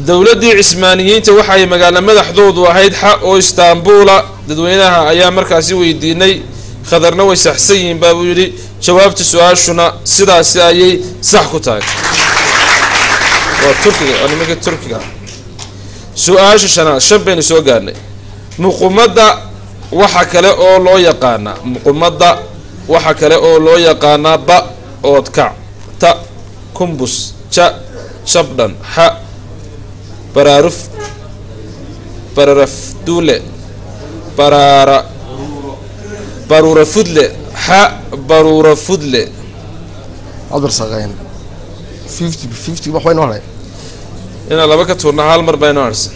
Dowladdii Cismaaniyiinta waxay magaalo madaxdoodu ahayd xa oo Istanbula. Dadweynaha ayaa markaasi weydiinay, Khadarna way saxsan yihiin baa buu yidhi. Jawaabta su-aashuna sidaasi ayay sax ku tahay. Waa Turkiga, waa nimanka Turkiga. Su-aasha shanaad, shan baynu soo gaarnay. Muqumadda waxa kale oo loo yaqaanaa, muqumadda waxa kale oo loo yaqaanaa ba oodkac, ta kumbus, ja jabdhan, xa baraaruf bararafdule baraara baruura fudle, xa baruura fudle. Cabdirasaaq 50-50 wax way noo haray. Inaan laba ka tuurna, hal mar baa inoo harsan.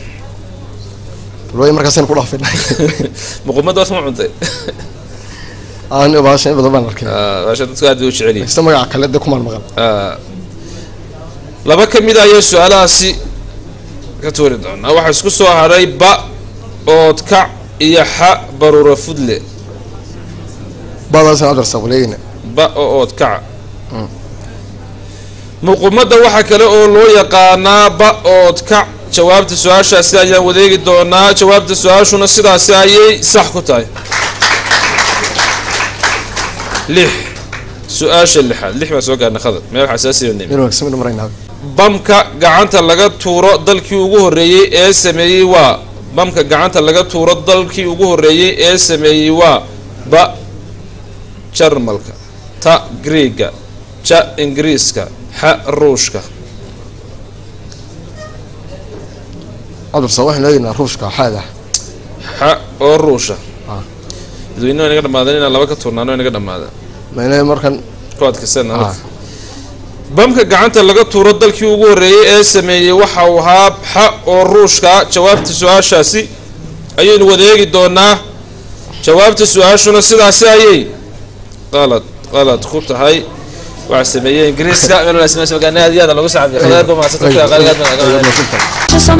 Bal way markaasaynu ku dhaafina. Muqumadda waad ma cuntay? Aan baashan in badan baan arkay. Baasha dadku aad bay u jecel yihiin. Ista magaca kale de kumaan maqal. Laba ka mid a ayaa su-aalahaasi ka tuuri doonaa. Waxaa isku soo haray ba oodkac iyo xa baruura fudle. Badaasaan Cabdirasaaq waleegayna. Ba oo oodkaca. Muqumadda waxaa kale oo loo yaqaanaa ba oodkac. Jawaabta su-aashaasi ayaan wadeegi doonaa. Jawaabta su-aashuna sidaasi ayay sax ku tahay. Lix, su-aasha lixaad. Lix baan soo gaarnay, Khadar, meel xasaasiya nimi. Meel wanaagsan baynu maraynaa. Bamka gacanta laga tuuro dalkii ugu horreeyey ee sameeyey waa, bamka gacanta laga tuuro dalkii ugu horreeyey ee sameeyey waa ba Jarmalka, ta Greega, ja Ingiriiska, xa Ruushka. Cabdirasaaq waxaynu eegaynaa Ruushka, xaada. Xa oo Ruusha. Dadweynuhu waa inaga dhamaadeen. Inaan laba ka tuurnaano inaga dhamaadeen. Mayna markan ku adkaysana. Bamka gacanta laga tuuro dalkii ugu horreeyey ee sameeyey waxa uu ahaa xa oo Ruushka. Jawaabta su-aashaasi ayaynu wadeegi doonaa. Jawaabta su-aashuna sidaasi ayay qalad qalad ku tahay. Waxaa sameeyey Ingiriiska. Meel wanaagsan soo gaarnay. Aad iyo aad lagu saxabiyo. Khadaar ku mahadsantahay, qaaliga aad baan.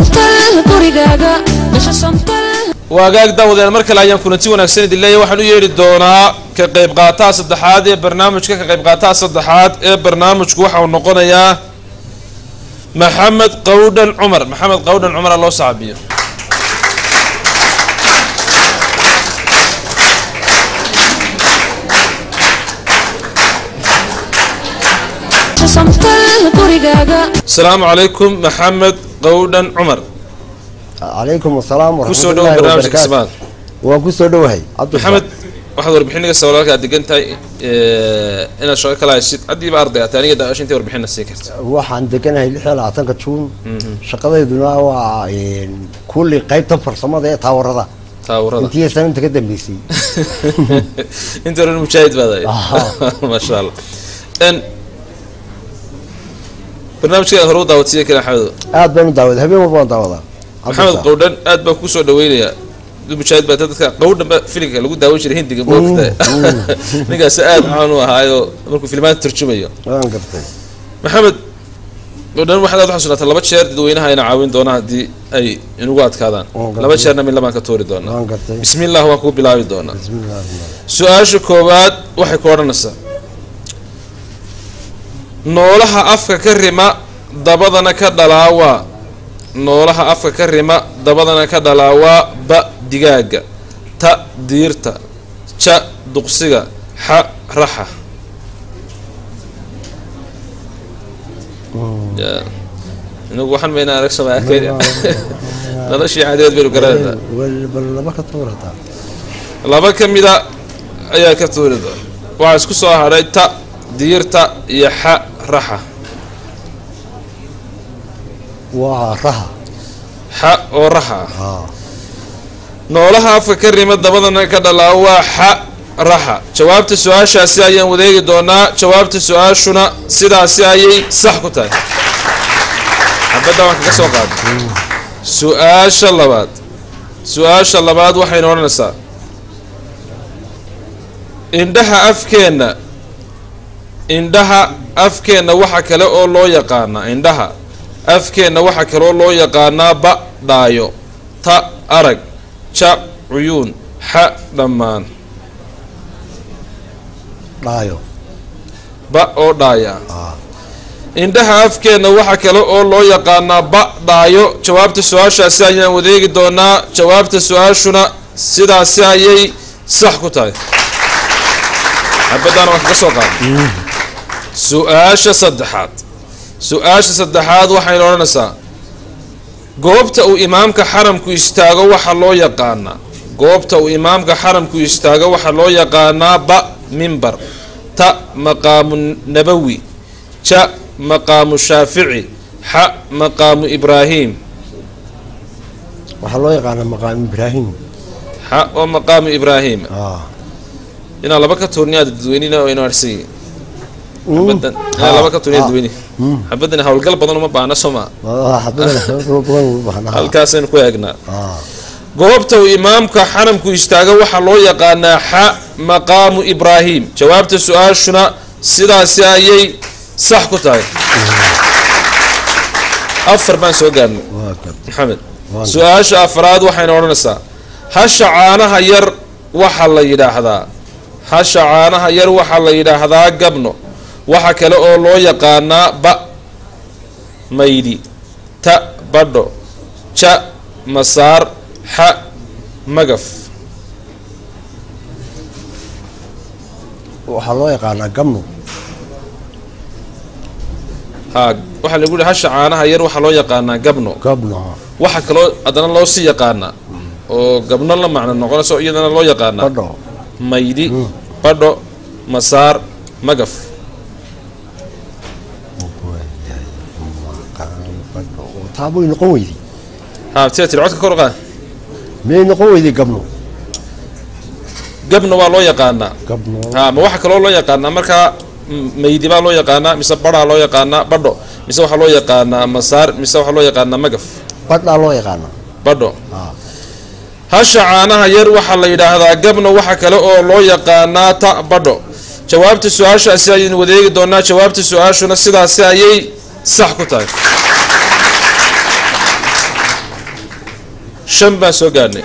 Gurigaaga gasho Somtal. Waagaag daawadeen, mar kale ayaan kulanti wanaagsan idin leeyahay. Waxaan u yeedhi doonaa ka qayb qaataha saddexaad ee barnaamijka. Ka qayb qaataha saddexaad ee barnaamijku waxa uu noqonayaa Maxamed Qawdhan Cumar. Maxamed Qawdhan Cumar ha loo saxabiyo. Somtal gurigaaga. Asalaamu calaykum, Maxamed Qawdhan Cumar. Calaykum asalaam kusoo dhawo waraxmatullaahi barnaamijka wabarakaatu. Kasmaal. Waan kusoo dhowahay. Maxamed, waxaad warbixin iga soo walaalka aad degan tahay inaad shaqo kala haysid, haddiiba arday aad tahay, aniga daawasha intay warbixinna siin karta. Waxaan deganahay 26-ka Juun, shaqadayduna waa kulli qaybtan farsamada ee taawarada. Taawarada. Intii sanadka ka dambeysay. Inta hore mujaahid baad ahayd. Maasha Allah. Barnaamijka hore u daawatiyay kale, Maxamedo? Aad baan u daawaday, habeen walba waan daawadaa. Maxamed Qowdhan, aad baan kusoo dhaweynayaa. Mujaahid baa dadka qowdhanba filimka lagu daawan jiray Hindiga moogta. Ninkaasi aad caan u ahaayo markuu filmaanta turjumayo. Waan gartay. Maxamed, oo dhan waxaad aad u xasuunataa 2 jeer dadweynaha ayna caawin doonaa haddii ay inugu adkaadaan. Waan gartay. 2 jeerna mid labaan ka tuuri doonaa. Waan gartay. Bismillah, waan kugu bilaabi doonaa. Bismillaah. Su-aasha koowaad waxay ku odhanaysaa: noolaha afka ka rima dabadana ka dhalaawaa. Noolaha afka ka rima dabadana ka dhalaawaa: ba digaaga, ta diirta, ja duqsiga, xa raxa. Ya. Inagu waxaan maynaa arag sama arkayn, noloshii cadeed baynu garanaynaa. Bal laba ka tuur hataa. 2 ka mida ayaa ka tuuri doona. Waxaa isku soo hadhay ta diirta iyo xa raxa. Waa raha. Xa oo raxa ah. Haa. Noolaha afka ka rima dabadana ka dhalaa waa xa raxa. Jawaabta su-aashaasi ayaan wadeegi doonaa. Jawaabta su-aashuna sidaasi ayay sax ku tahay. Xabadda waan kaga soo qaaday. Su-aasha labaad, su-aasha labaad waxaynu odhanaysaa: indhaha afkeenna, indhaha afkeenna waxa kale oo loo yaqaanaa, indhaha afkeenna waxa kale oo loo yaqaanaa: ba dhaayo, ta arag, ja cuyuun, xa dhammaan. Dhaayo. Ba oo dhaaya. Haa. Indhaha afkeenna waxa kale oo loo yaqaanaa ba dhaayo. Jawaabta su-aashaasi ayaan wadeegi doonaa. Jawaabta su-aashuna sidaasi ayay sax ku tahay. Xabaddaana waan kaga soo qaaday. Su-aasha saddexaad, su-aasha saddexaad waxaynu odhanaysaa: goobta uu imaamka xaramku istaago waxaa loo yaqaanaa, goobta uu imaamka xaramku istaago waxaa loo yaqaanaa: ba mimbar, ta maqaamu nabawi, ja maqaamu shaafici, xa maqaamu Ibraahim. Waxaa loo yaqaanaa maqaam Ibraahim. Xa oo maqaamu Ibraahim. Haa. Inaan 2 ka tuurniyaa dadweynina oo inoo arsan yihiin xabaddan. Inaan 2 ka tuurniya dadweyni. Xabaddan howlgal badan uma baahna, soo maa? Xabaddan badan u baahna. Halkaasaynu ku eegnaa. Haa. Goobta uu imaamka xaramku istaago waxaa loo yaqaanaa xa maqaamu Ibraahim. Jawaabta su-aashuna sidaasi ayay sax ku tahay. 4 baan soo gaarnay. Waa gartay. Maxamed, Waan su-aasha afraad waxayna odhanaysaa: hasha caanaha yar waxaa la yidhaahdaa, hasha caanaha yar waxaa la yidhaahdaa gabno. Waxa kale oo loo yaqaanaa: ba maydhi, ta badho, ja masaar, xa magaf. Waxaa loo yaqaanaa gabno. Haa, waxaa lagu yihi hasha caanaha yar waxaa loo yaqaanaa gabno. Gabno. Waxa kaloo haddana loo sii yaqaanaa oo gabno la macno noqonayso iyadana loo yaqaanaa Badho. Maydhi, badho, masaar, magaf. Badho taa way noqon weyday. Haa, tira tiri, codka kor u qaad. Miyay noqon weyday gabno? Gabna waa loo yaqaanaa. Gabno. Haa, ma waxa kaloo loo yaqaanaa markaa maydi baa loo yaqaanaa, mise badhaa loo yaqaanaa badho, mise waxaa loo yaqaanaa masaar, mise waxaa loo yaqaanaa magaf? Badhaa loo yaqaanaa. Badho. Haa. Hasha caanaha yar waxaa la yidhaahdaa gabno, waxa kale oo loo yaqaanaa ta badho. Jawaabta su-aashaasi ayaynu wadeegi doonaa. Jawaabta su-aashuna sidaasi ayay sax ku tahay. 5 baan soo gaadhnay,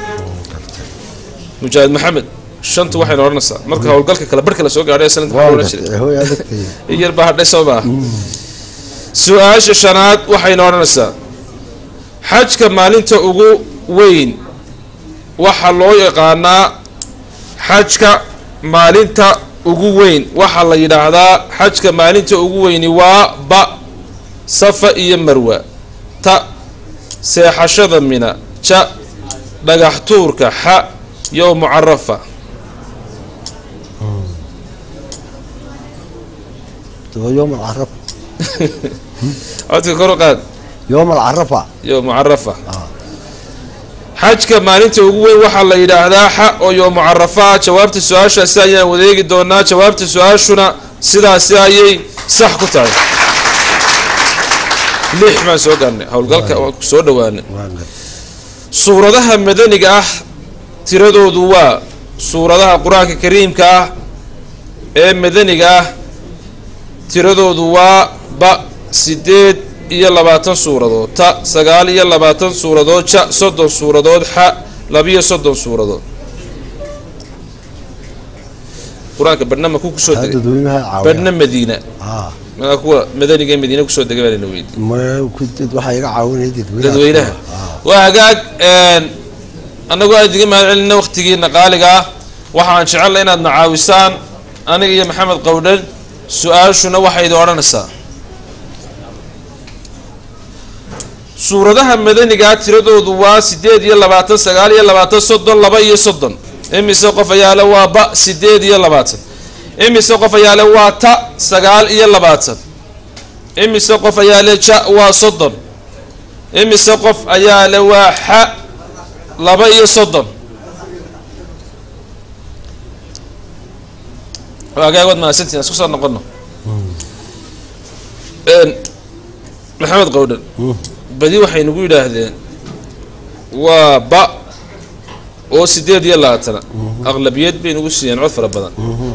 Mujaahid Maxamed. Shantu waxaynu odhanaysaa marka howlgalka kale barhka la soo gaadhay ee sanadka waxaa Waan odhan jiray gartay, hooy adagtay. In yar baa hadhay, soo maaha? Su-aasha shanaad waxaynu odhanaysaa: xajka maalinta ugu weyn waxaa loo yaqaanaa, xajka maalinta ugu weyn waxaa la yidhaahdaa, xajka maalinta ugu weyni waa: ba Safa iyo Marwa, ta seexashada Mina, ja dhagax tuurka, xa yowmu Carafa. Yowm alcarafa. Codka kor u qaad. Yowm alcarafa. Yowmu Carafa. Ah. Xajka maalinta ugu weyn waxaa la yidhaahdaa xa oo yowmu Carafa ah. Jawaabta su-aashaasi ayaan wadeegi doonaa. Jawaabta su-aashuna sidaasi ayay sax ku tahay. 6 baan soo gaarnay, howlgalka waan ku soo dhawaanay. Waan gartay. Suuradaha madaniga ah tiradoodu waa suuradaha qur-aanka kariimka ah ee madaniga ah tiradoodu waa ba 28 suuradood, ta 29 suuradood, ja 30 suuradood, xa 32 suuradood. Qur-aanka badhna maku kusoo degay, dadweynaha caawiya badhna Madiina, ah markaa kuwa madaniga ee Madiina kusoo degay baa lana weydiiyey. Ma waxaa iga caawinaya dadweynaha. Dadweynaha waa hagaag. Annagoo aad idiga mahad celina waqtigiina qaaliga ah, waxaan jecelnay inaad na caawisaan aniga iyo Maxamed Qowdhan. Su-aashuna waxay idin odhanaysaa: suuradaha madanigaa tiradoodu waa 28, 29, 30, 32. Imise qof ayaa le waa ba 28? Imise qof ayaa le waa ta 29? Imise qof ayaa le ja waa 30? Imise qof ayaa le waa xa 32? Waa waad mahadsantihin. Isku soo noqono. Maxamed Qowdhan, badi waxay nagu yidhaahdeen waa ba oo 28-na, aqlabiyad bay nagu siiyeen, cod fara badan,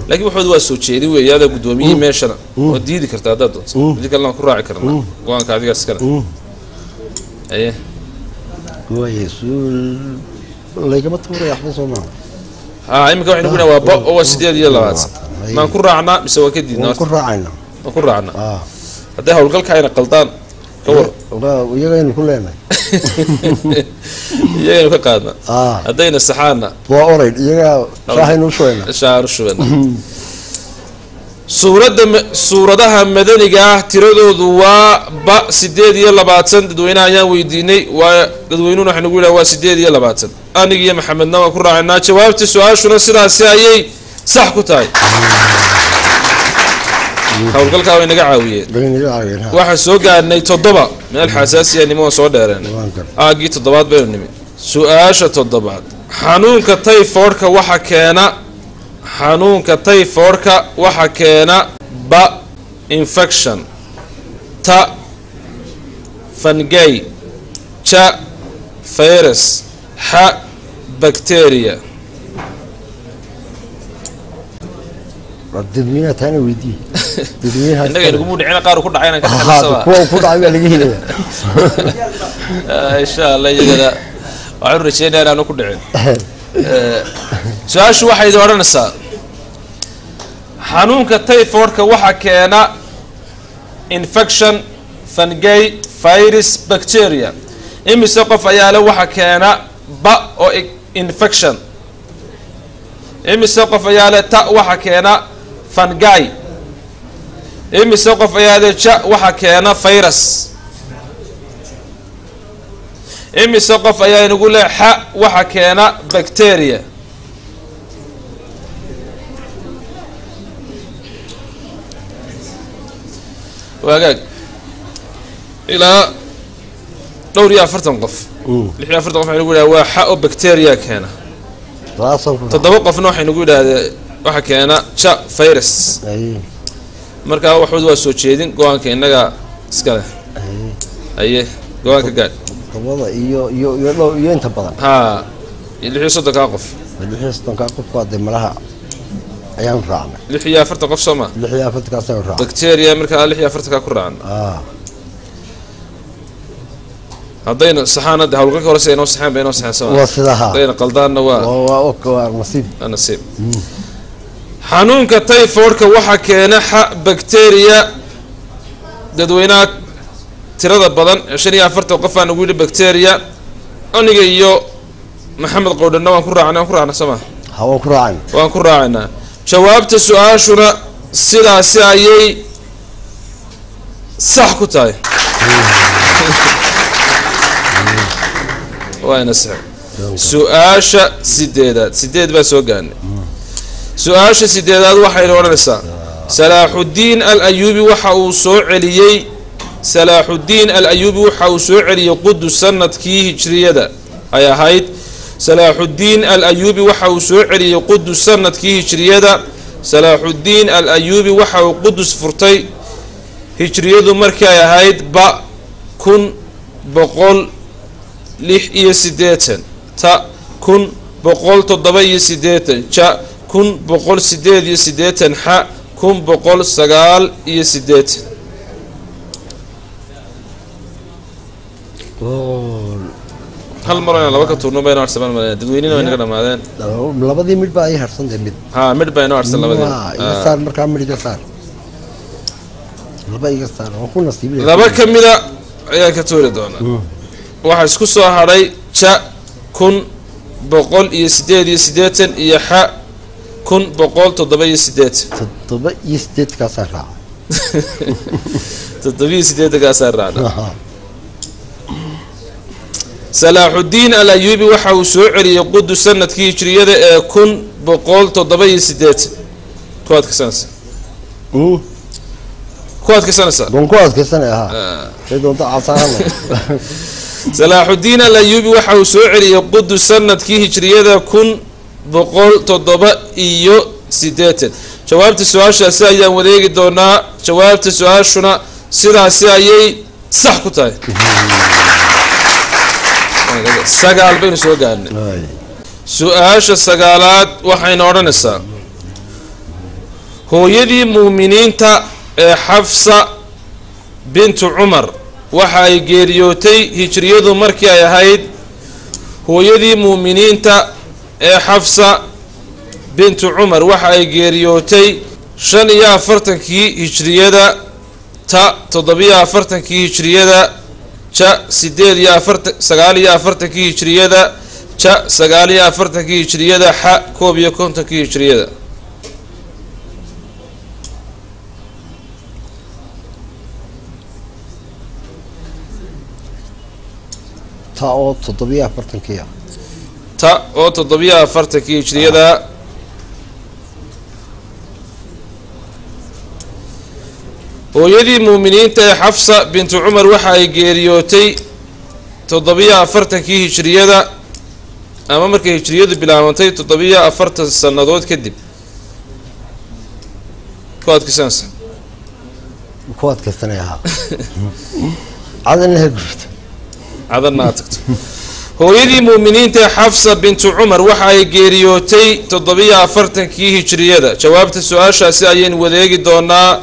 laakiin waxooda waa soo jeedin weeye. Adaa guddoomiyihii meeshana, waad diidi kartaa haddaad doonto, hadii kalena waan ku raaci karnaa go-aanka adigaas iskale. Aye. Waaye, suul laygama tuuraya waxba, soo maaha? Ha, iminka waxay nagu yidhahan waa ba oo waa 28. Maan ku raacnaa mise waan ka diidnaa? Waan ku raacayna. Waan ku raacnaa. Ah. Hadday howlgalka ayna qaldaan ka war? Iyagaynu ku leenahay. Iyagaynu ka qaadna. Ah. Haddayna saxaanna waa orayd, iyagaa shaahaynu u shubeyna. Shaaru shubana. Suuradda suuradaha madaniga ah tiradoodu waa ba 28. Dadweynaha ayaan weydiinay, waa dadweynuhuna waxay nagu yidhaha waa 28. Aniga iyo Maxamedna waan ku raacinaa. Jawaabta su-aashuna sidaasi ayay sax ku tahay. Howlgalkaa way naga caawiyeen. Bay naga caawiyeen, ha. Waxaan soo gaarnay 7, meel xasaasiya nimo, waan soo dheereenay. Waan gar. Aaggii toddobaad baynu nimi. Su-aasha toddobaad: xanuunka tayfoodhka waxa keena, xanuunka tayfoodhka waxa keena ba infection, ta fungi, ja virus, xa bacteria. War dadweynaha taana weydii, dadweynaha. Innaga inaguma dhicina, qaar ku dhacay inaan ka Ha, dhaxalsaba. kuwa ku dhacay baa laga helaya. Insha Allah iyagana waxaan u rajeynaya inaanu ku dhicin. Su-aashu waxay idin odhanaysaa: xanuunka tayfoodhka waxa keena infection, fungi, virus, bacteria. Imise qof ayaa le waxa keena ba oo infection? Imise qof ayaa le ta waxa keena fungi? Imise qof ayaa le ja waxa keena virus? Imise qof ayaa inagu le xa waxa keena bacteria? Waagaag, ilaa dhowr iyo afartan qof, 46 qof waxay nagu yidhaha waa xa oo bacteria keena. Taasaan ku raacay. 7 qofna waxay nagu yidhaahdee waxa keena ja virus. Aye. Markaa waxooda waa soo jeedin, go-aanka innaga iska leh. Aye. Aye, go-aanka gaadh. Todobada iyo dhow iyo inta badan. Ha, 36-kaa qof. 36-kaa qof waa dee malaha ayaan raacnay. 46 qof soo ma? 46-kaas ayaan raacnay. Bacteria markaa 46-kaa ku raacna. Ah. Haddayna saxaana de howlgalka hore si inoo saxaan ba inoo saxaan sama. Waa sidaha. Haddayna qaldaanna waa waa ok, waa nasiib. Waa nasiib. Xanuunka typhoidka waxaa keena xa bacteria. Dadweynaha tirada badan ee 45 qof aan ugu yidhi bacteria, aniga iyo Maxamed Qowdhanna waan ku raacnay. Waan ku raacnay soo ma? Ha, waan ku raacnay. Waan ku raacaynaa. Jawaabta su-aashuna sidaasi ayay sax ku tahay, waana sax. Su-aasha sideedaad, 8 baa soo gaarnay. Su-aasha sideedaad waxayna odhanaysaa: Salaaxuddiin al Ayuubi waxa uu soo celiyey, Salaaxuddiin al Ayuubi waxa uu soo celiyey Qudus sanadkii hijriyada ay ahayd. Salaaxuddiin al Ayuubi waxa uu soo celiyey Qudus sanadkii hijriyada. Salaaxuddiin al Ayuubi waxa uu Qudus furtay hijriyadu markii ay ahayd ba 1186, ta 187, ja 1188, xa 1189. Hal mar inaan laba ka tuurno baynu harsamaan malaya, dadweynena way naga dhamaadeen. Labadii midh baa ii harsantay mid. Ha, midh baa inoo harsan labadii. Waa, iga saar markaa, midh iga saar, laba iga saar, waan ku nasiibinaya. Laba ka mida ayaan ka tuuri doonaa. Waxaa isku soo hadhay ja 1188 iyo xa 1187. Toddoba iyo sideedkaasaa raaca. 87kaasaa raacda. Salaaxudiin al Ayuubi waxa uu soo celiyey Qudus sanadkii hijriyada ee 1187. Ku adkaysanaysa? Ku adkaysanaysaa? Waan ku adkaysanay ahaa, say doonto casaarana. Salaaxudiin al Ayuubi waxa uu soo celiyey Qudus sanadkii hijriyada 1187. Jawaabta su-aashaasi ayaan wadeegi doonaa. Jawaabta su-aashuna sidaasi ayay sax ku tahay. 9 baynu soo gaarnay. Su-aasha sagaalaad waxayna odhanaysaa: hooyadii muuminiinta ee Xafsa bintu Cumar waxa ay geeriyootay hijriyadu markii ay ahayd. Hooyadii muuminiinta ee Xafsa bintu Cumar waxa ay geeriyootay 45-kii hijriyada, ta 47-kii hijriyada, ja 48, 49-kii hijriyada, ja 49-kii hijriyada, xa 51-kii hijriyada. Ta oo 47-kii ah. Ta oo 47-kii hijriyada. Hooyadii muuminiinta ee Xafsa bintu Cumar waxa ay geeriyootay 47-kii hijriyada, ama markay hijriyadu bilaabantay 47 sannadood kadib. Ku adkaysanaysa? Ku adkaysanay ahaa, cadana ha gurto. Cadanna aad tagto. Hooyadii muuminiinta ee Xafsa bintu Cumar waxa ay geeriyootay 47-kii hijriyada. Jawaabta su-aashaasi ayaynu wadeegi doonaa.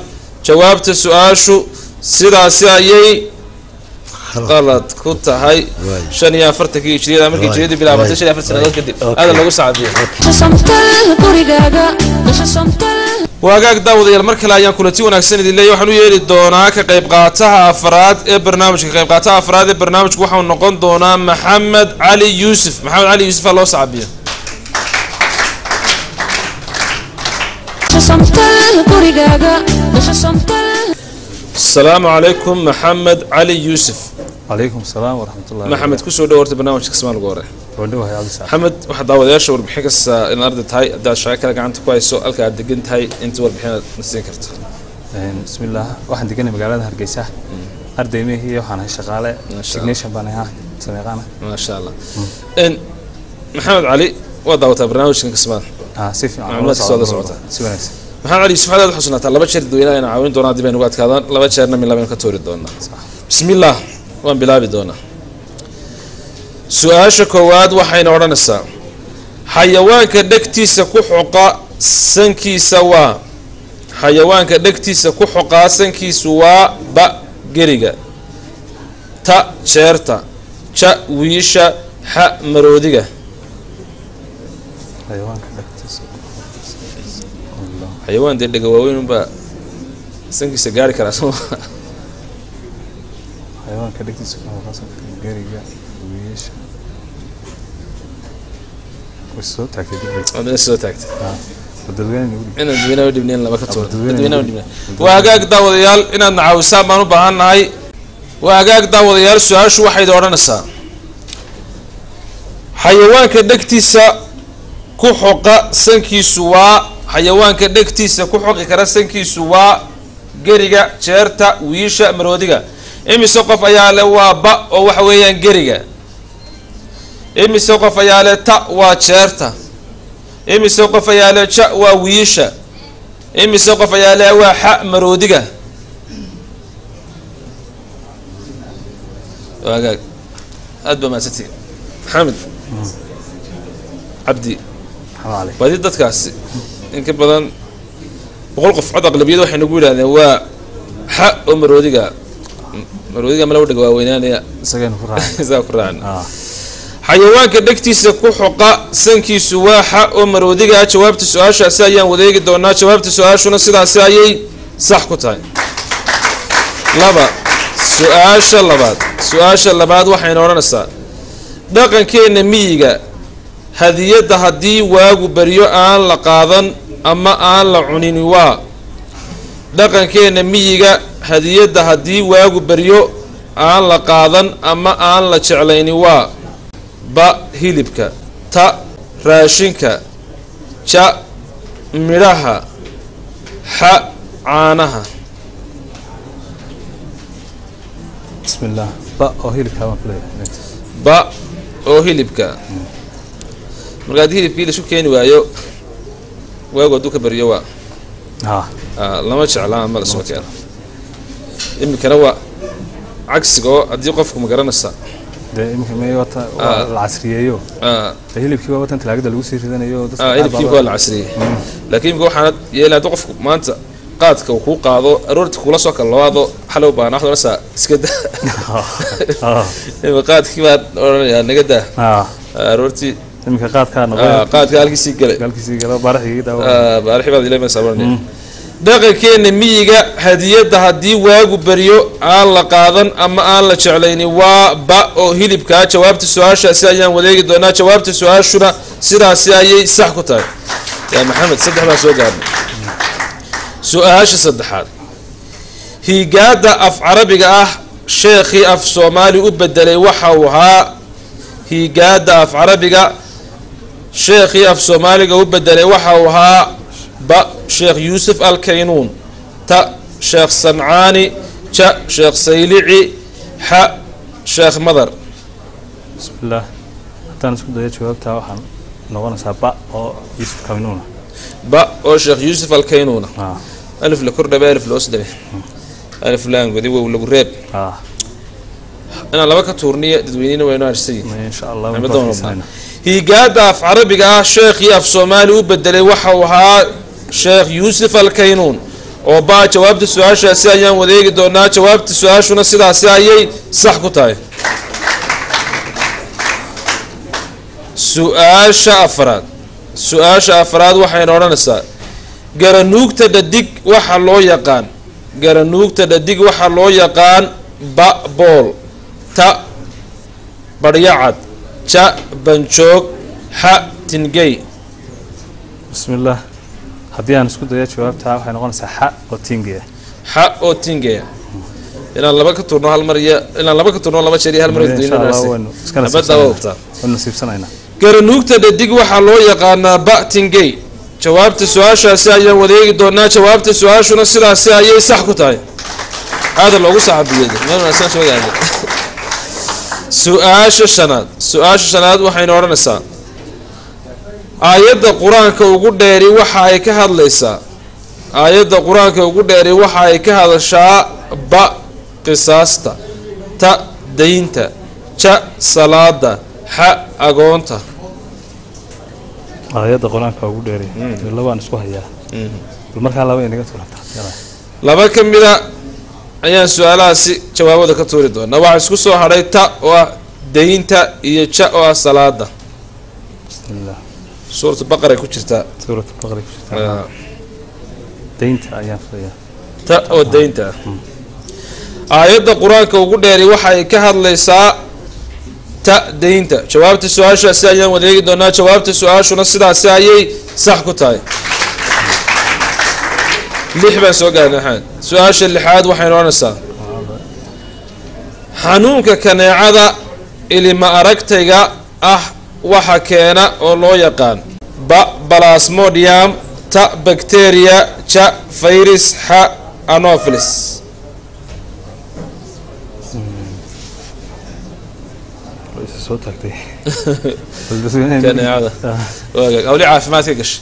Jawaabta su-aashu sidaasi ayay qalad ku tahay. 45-kii hijriyada, markii hijriyadu bilaabantay 45 sannadood kadib. Aada lagu sacabiyo. Waagaag daawadayaal, mar kale ayaan kulanti wanaagsan idin leeyahy. Waxaan u yeeli doonaa ka qayb qaataha afraad ee barnaamijka. Ka qayb qaataha afraad ee barnaamijku waxau noqon doonaa Maxamed Cali Yuusuf. Maxamed Cali Yuusuf aa loo sacabiyo. Asalaamu calaykum, Maxamed Cali Yuusuf. Calaykum asalaam waraxmatullahi. Maxamed, kusoo dhow horta barnaamijka Kasmaan ugu hore. Waan dhowahay, Cabdi. Maxamed, waxaad daawadayaasha warbixin kasta in arday tahay, haddaad shaqo kale gacanta ku hayso, halka aad degan tahay, inta warbixin aad na siin karto. Bismillaah, waxaan deganay magaalada Hargeysa. Arday mehi, waxaan ahay shaqaale. Masha Allah. Technician baan ahaa, sameeqaana. Maasha Allah. Maxamed Cali, waa daawataa barnaamijkan Kasmaan? Si fiican. Macluumaadka soo la socota. Si wanaagsan. Maxamed Cali Yuusuf, waxaad aad xusuunataa laba jeer dadweynaha ayna caawin doonaa haddii bay nagu adkaadaan, laba jeerna min labaynu ka tuuri doonaa. Bismillaah, waan bilaabi doonaa. Su-aasha koowaad waxayna odhanaysaa: xayawaanka dhegtiisa ku xoqa sankiisa waa, xayawaanka dhegtiisa ku xoqaa sankiisu waa: ba geriga, ta jeerta, ja wiisha, xa maroodiga. Xayawaanka dhagtiisa. Xayawaan dee dhega waaweyn unbaa sankiisa gaari karaa, soo ma? Xayawaanka dhagtiisa ku xoqasan, geriga, wiisha, way soo taagtay dib. Waad soo taagtay. Dadweyne nagu dhib. Inaan dadweynaha u dhibnayn laba ka tuuro. Dadweynaha dadweynaha u u dhibnayn. Waa hagaag daawadayaal, inaad nacaawisaan baan u baahan nahay. Waa hagaag daawadayaal, su-aashu waxayd odhanaysaa: xayawaanka dhegtiisa ku xoqa sankiisu waa, xayawaanka dhegtiisa ku xoqi kara sankiisu waa: geriga, jeerta, wiisha, maroodiga. Imise qof ayaa le waa ba oo waxa weeyaan geriga? Imise qof ayaa le ta waa jeerta? Imise qof ayaa le ja waa wiisha? Imise qof ayaa le waa xa maroodiga? Waagaag, aad baa mahadsantihin. Maxamed, Cabdi badi dadkaasi in ka badan 100 qof cod aqlabiyada waxay nagu yidhahdeen waa xa oo maroodiga maroodiga mala wadhaga waaweynaanaya isagaynu ku raacna isaga ku raacna. Xayawaanka dhegtiisa ku xoqa sankiisu waa xa oo maroodiga. Jawaabta su-aashaasi ayaan wadeegi doonaa. Jawaabta su-aashuna sidaasi ayay sax ku tahay. 2 su-aasha labaad. Su-aasha labaad waxayna odhanaysaa dhaqankeena miyiga hadiyadda haddii waagu baryo aan la qaadan ama aan la cunin waa. Dhaqankeena miyiga hadiyadda haddii waagu baryo aan la qaadan ama aan la jeclayni waa ba hilibka, ta raashinka, ja midhaha, xa caanaha. Bismillaah ba oo hilibka baan filayaa. Ba oo hilibka. Marka haddii hilibkii la isku keeni waayo waagu hadduu ka baryo waa lama jeclaa ama lasoo keeno. Iminkana waa cagsiga oo haddii qofku ma garanaysa dee iminka may wata waa la casriyeeyo dee hilibkii waa watan talaagada lagu sii ridanayo dadka hilibkii waa la casriyey. Laakiin iminka waxaana yeelay haddii qofku maanta qaadka uu kuu qaado aroortii kula soo kala labaado xalow baana waxaad odhanaysaa iska daa. Iminka qaadkii baad odhanayaa naga daa aroortii. Iminka qaadkaa noqday qaadka halkiisii galay halkiisii galo baaraxigii daawo baaraxi baad ileemaysaa oranaya. Dhaqankeena miyiga hadiyadda haddii waagu baryo aan la qaadan ama aan la jeclaynin waa ba oo hilibkaa. Jawaabta su-aashaasi ayaan wadeegi doonaa. Jawaabta su-aashuna sidaasi ayay sax ku tahay. Yaa Maxamed 3 baan soo gaarnay. Su-aasha saddexaad. Higaada af carabiga ah sheekhii af soomaali u bedelay waxa uu ahaa. Higaada af carabiga sheekhii af soomaaliga u bedelay waxa uu ahaa ba Sheekh Yuusuf Alkaynuun, ta Sheekh Sancaani, ja Sheekh Saylici, xa Sheekh Madar. Bismillaah haddaan isku dayo jawaabtaa waxaan noqonaysaa ba oo Yuusuf Kaynuuna. Ba oo Sheekh Yuusuf Alkaynuuna. Alif la kordhabe alif la hoos dhabe alif laangodi wow lagu reeb. Inaan laba ka tuurniyo dadweynina waynu arsayi insha Allah. Higaada af carabiga ah sheekhii af soomaali u bedelay waxa uu ahaa Sheekh Yuusuf Alkaynuun oo baa. Jawaabta su-aashaasi ayaan wadeegi doonaa. Jawaabta su-aashuna sidaasi ayay sax ku tahay. Su-aasha afraad. Su-aasha afraad waxayna odhanaysaa garanuugta dhadig waxa loo yaqaan. Garanuugta dhadig waxa loo yaqaan ba bool, ta baryacad, ja banjoog, xa tingey. Bismillaah haddii aan isku dayo jawaabtaa waxay noqonaysaa xa oo tingeya. Xa oo tingeya. Inaan laba ka turno hal mar iyo inaan laba ka turno laba jeer iyo hal mar waynu nasiibsanaynaa. Garanuugta dhadig waxaa loo yaqaanaa ba tingey. Jawaabta su-aashaasi ayaan wadeegi doonaa. Jawaabta su-aashuna sidaasi ayay sax ku tahay. Aada loogu saxabiyey meel wanaagsan soo gaadhay. Su-aasha shanaad. Su-aasha shanaad waxayna odhanaysaa aayadda qur-aanka ugu dheeri waxa ay ka hadlaysaa. Aayadda qur-aanka ugu dheeri waxa ay ka hadashaa ba qisaasta, ta daynta, ja salaada, xa agoonta. Aayadda qur-aanka ugu dheeri labaan isku hayaa bal markaa laba inaga tuurata. Laba ka mida ayaan su-aalahaasi jawaabada ka tuuri doonaa. Waxaa isku soo hadhay ta oo ah daynta iyo ja oo ah salaada. Bismillaah suuratu baqaray ku jirtaa. Suuratu baqaray ku jirtaa. Daynta ayaan filayaa. Ta oo daynta ah. Aayadda qur-aanka ugu dheeri waxay ka hadlaysaa ta daynta. Jawaabta su-aashaasi ayaan wadeegi doonaa. Jawaabta su-aashuna sidaasi ayay sax ku tahay. 6 baan soo gaarnay axmed. Su-aasha lixaad waxaynu odhanaysaa xanuunka kaneecada ilima aragtayga ah waxa keena oo loo yaqaan ba balasmodium, ta bacteria, ja virus, xa anopheles. Soo taagtay kaneecada hawli caafimaad ka gashay.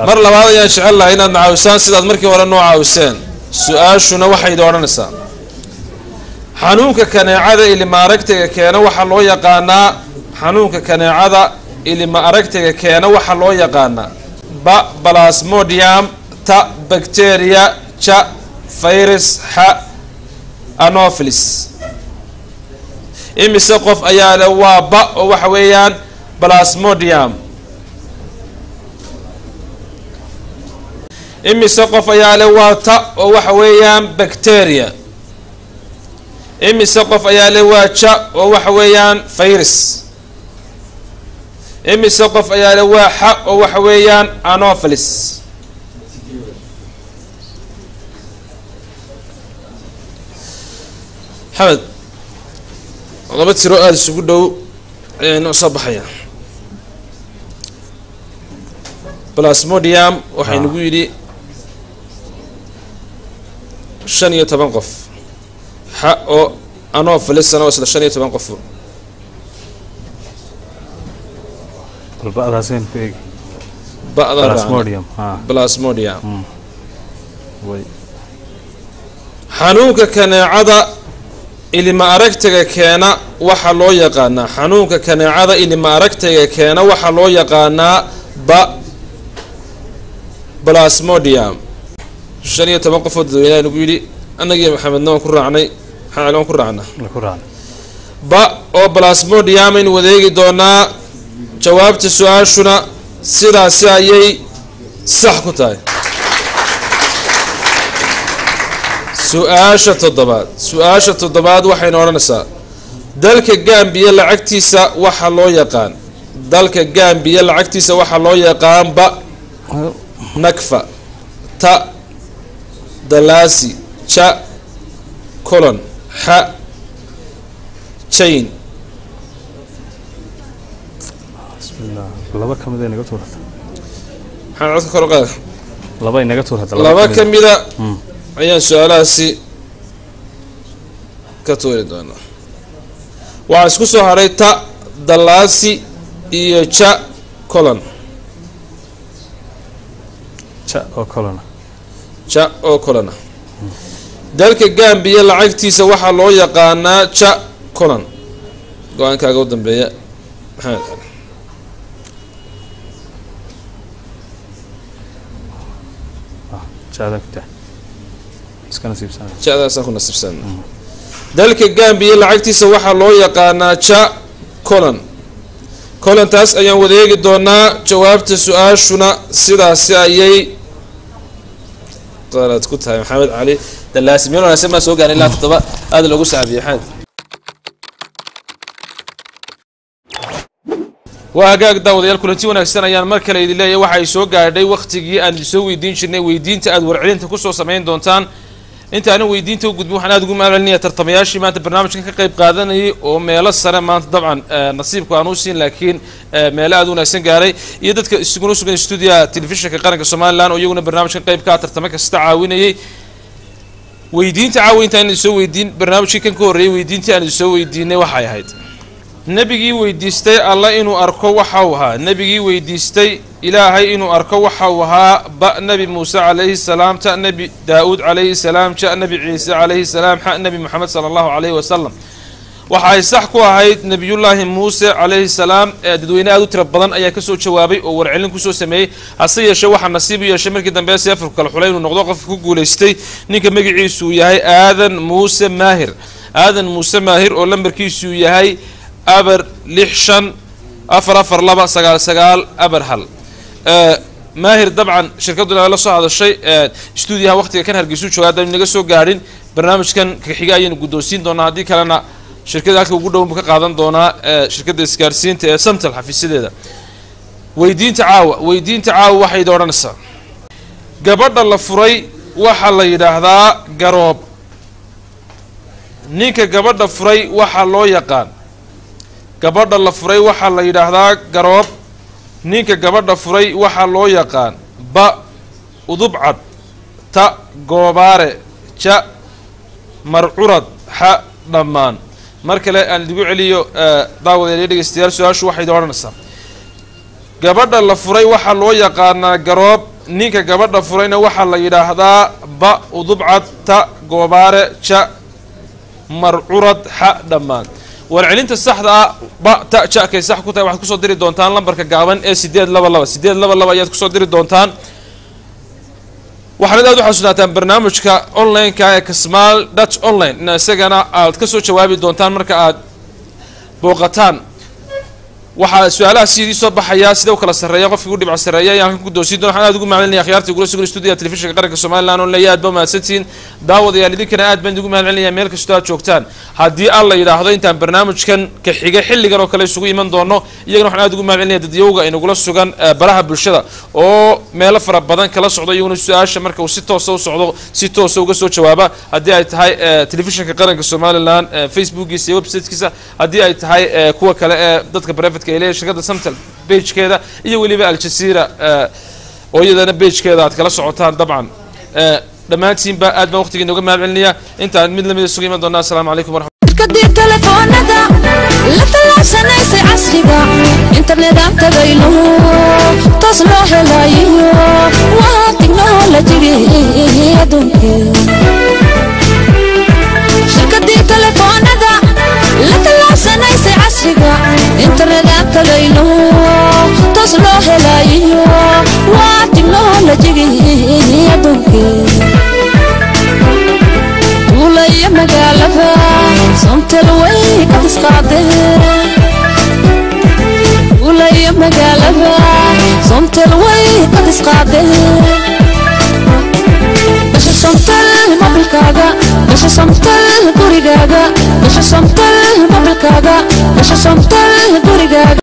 Mar labaad ayaan jecel lahay inaad nacaawisaan sidaad markii hore noo caawiseen. Su-aashuna waxay idin odhanaysaa xanuunka kaneecada ilima aragtayga keena waxaa loo yaqaanaa. Xanuunka kaneecada ilima aragtayga keena waxaa loo yaqaanaa ba plasmodium, ta bacteria, ja virus, xa anopheles. Imise qof ayaa le waa ba oo waxa weeyaan plasmodium? Imise qof ayaa le waa ta oo waxa weeyaan bacteria? Imise qof ayaa le waa ja oo waxa weeyaan virus? Imise qof ayaa le waa xa oo waxa weeyaan anopheles? Maxamed, laba tiro aada isugu dhow ayaa inoo soo baxaya. Plasmodium waxay nagu yidhi 15 qof, xa oo anophelesna oo isla 15 qof. Bal ba'daasaynu ku eegi. Ba'da raacna. Plasmodium ha. Plasmodium. Way. Xanuunka kaneecada ilma aragtaga keena waxaa loo yaqaanaa, xanuunka kaneecada ilma aragtaga keena waxaa loo yaqaanaa ba plasmodium. 15 qof oo dadweynaha nagu yidhi, annagiyo Maxamedna waan ku raacnay, Maxamed Cali waan ku raacnaa. La ku raacna. Ba oo plasmodium aynu wadeegi doonaa. Jawaabta su-aashuna sidaasi ayay sax ku tahay. Su-aasha toddobaad, su-aasha toddobaad waxaynu odhanaysaa: dalka Gambiya lacagtiisa waxaa loo yaqaan, dalka Gambiya lacagtiisa waxaa loo yaqaan ba nakfa, ta dalasi, ja colon, xa chain. Bismillah, laba ka mid inaga tuur hadda. Maxaa codka kor u qaada? Laba inaga tuur hadda. Laba ka mida. Mida ayaan su-aalahaasi ka tuuri doonaa. Waxaa isku soo haray ta dalasi iyo ja colon. Ja oo colona. Ja oo colona. Dalka Gambiya lacagtiisa waxaa loo yaqaanaa ja colon. Go-aankaaga u dambeeya, Maxamed Cali? Ja'daa ku taa, iska nasiibsanaya. Ja-daasaan ku nasiibsan. Dalka Gambiya lacagtiisa waxaa loo yaqaanaa ja colon. Colontaas ayaan wadeegi doonaa. Jawaabta su-aashuna sidaasi ayay qalad ku tahay. Maxamed Cali, dalaasi meel wanaagsan baan soo gaaray, ilaa toddoba aada loogu saxabiyey. Maxamed, waa hagaag. Daawadayaal, kulanti wanaagsan ayaan mar kale idin leeyahay. Waxa ay soo gaadhay waktigii aan idin soo weydiin jirnay weydiinta aad warcelinta kusoo samayn doontaan. Inta aanan weydiinta u gudbin, waxaan aada ugu mahadcelinaya tartamayaashii maanta barnaamijkan ka qayb qaadanayay oo meelo sare maanta dabcan nasiibku aan u siin, laakiin meelo aada u wanaagsan gaaray, iyo dadka isuguna sugan stuudiyaha telefishinka qaranka Somaliland oo iyaguna barnaamijkan qayb ka ah, tartamo kasta caawinayay. Weydiinta caawa intaan idin soo weydiin, barnaamijkii kan ka horreeyay weydiintii aan idin soo weydiinay waxay ahayd: nebigii weydiistay Alla inuu arko waxa uu ahaa, nebigii weydiistay Ilaahay inuu arko waxa uu ahaa ba Nebi Muuse calayhi salaam, ta Nebi Daa-uud calayhi salaam, ja Nebi Ciise calayhi salaam, xa Nebi Moxamed sala Allahu calayhi wasalam. Waxa ay sax ku ahayd Nebiyullaahi Muuse calayhi salaam. Ee dadweyne aada u tiro badan ayaa kasoo jawaabay oo warcelin kusoo sameeyey. Hase yeeshee waxaa nasiib u yeeshay markii dambe seefarku kala xulay inuu noqdo qofka ku guulaystay ninka magaciisu uu yahay Aadan Muuse Maahir, Aadan Muuse Maahir oo lambarkiisu yahay 465 442 99 41. Maahir, dabcan shirkadduna la soo hadashay, stuudiyaha waqtiga kan Hargeysuu jooga. Haddaynu naga soo gaadhin, barnaamijkan ka xiga ayaynu guddoonsiin doonaa. Haddii kalena shirkada halka ugu dhown buu ka qaadan doonaa, shirkadda isgaarsiinta ee Samtel xafiisyadeeda. Weydiinta caawa, weydiinta caawa waxay idin odhanaysaa: gabadha la furay waxaa la yidhaahdaa garoob, ninka gabadha furay waxaa loo yaqaan, gabadha la furay waxaa la yidhaahdaa garoob, ninka gabadha furay waxaa loo yaqaan ba udubcad, ta goobaare, ja marcurad, xa dhammaan. Mar kale aan idigu celiyo, daawadayaal iyo dhegeystayaal, su-aashu waxay idin odhanaysaa: gabadha la furay waxaa loo yaqaanaa garoob, ninka gabadha furayna waxaa la yidhaahdaa ba udubcad, ta goobaare, ja marcurad, xa dhammaan. Warcelinta saxda ah Ba, ta, ja kay sax ku tahay waxaad kusoo diri doontaan lambarka gaaban ee 822. 822 ayaad kusoo diri doontaan. Waxaanad aad u xasuusnaataan barnaamijka online-ka ee kasmaal.online in isagana aad ka soo jawaabi doontaan marka aad booqataan. Waxaa su-aalaha sidii soo baxaya, sida u kala sarreeya, qofkii u dhibca sarreeya ayaan halkan ku doorsiin doona. Waxaan aad ugu mahadcelinaya akhyaarta igula sugan studiyaha telefishinka qaranka Somaliland on leeyahay aad ba mahadsantihiin. Daawadayaal, idinkana aad baan idigu mahadcelinaya meel kastoo aad joogtaan. Haddii alla yidhaahdo, intaan barnaamijkan ka xiga xilligan oo kale isugu iman doono, iyagana waxaan aad ugu mahadcelinaya dadyowga inagula sugan baraha bulshada oo meelo fara badan kala socdo, iyaguna su-aasha marka uu si toosa u socdo si toosa uga soo jawaaba, haddii ay tahay telefishinka qaranka Somaliland Facebookiisa iyo websitekiisa, haddii ay tahay kuwa kale ee dadka privateka ay leeyahay, shirkadda Samtel pagekeeda iyo weliba Aljazeera oo iyadana pagekeeda aad kala socotaan. Dabcan dhammaantiinba aad baan waqtiga inooga mahad celinaya. Intaan mid lamida isugu iman doonaa, asalaamu calaykum waraxmat Shirkadii telefoonada la tallaabsanaysay casriga, internet aan tagayno, toos loo helayo, waa tiknolojigii adduunkee. Shirkadii telefoonada la tallaabsanaysay casriga, internet aan tagayno, toos loo helayo, waa tiknolojigii adduunkee. Tuulaya magaalada Somtel way ka tisqaadeen. Tuulaya magaalada Somtel way ka tisqaadeen. Gasha Somtel mobilkaaga, gasha Somtel gurigaaga, gasha Somtel mobilkaaga, gasha Somtel gurigaaga.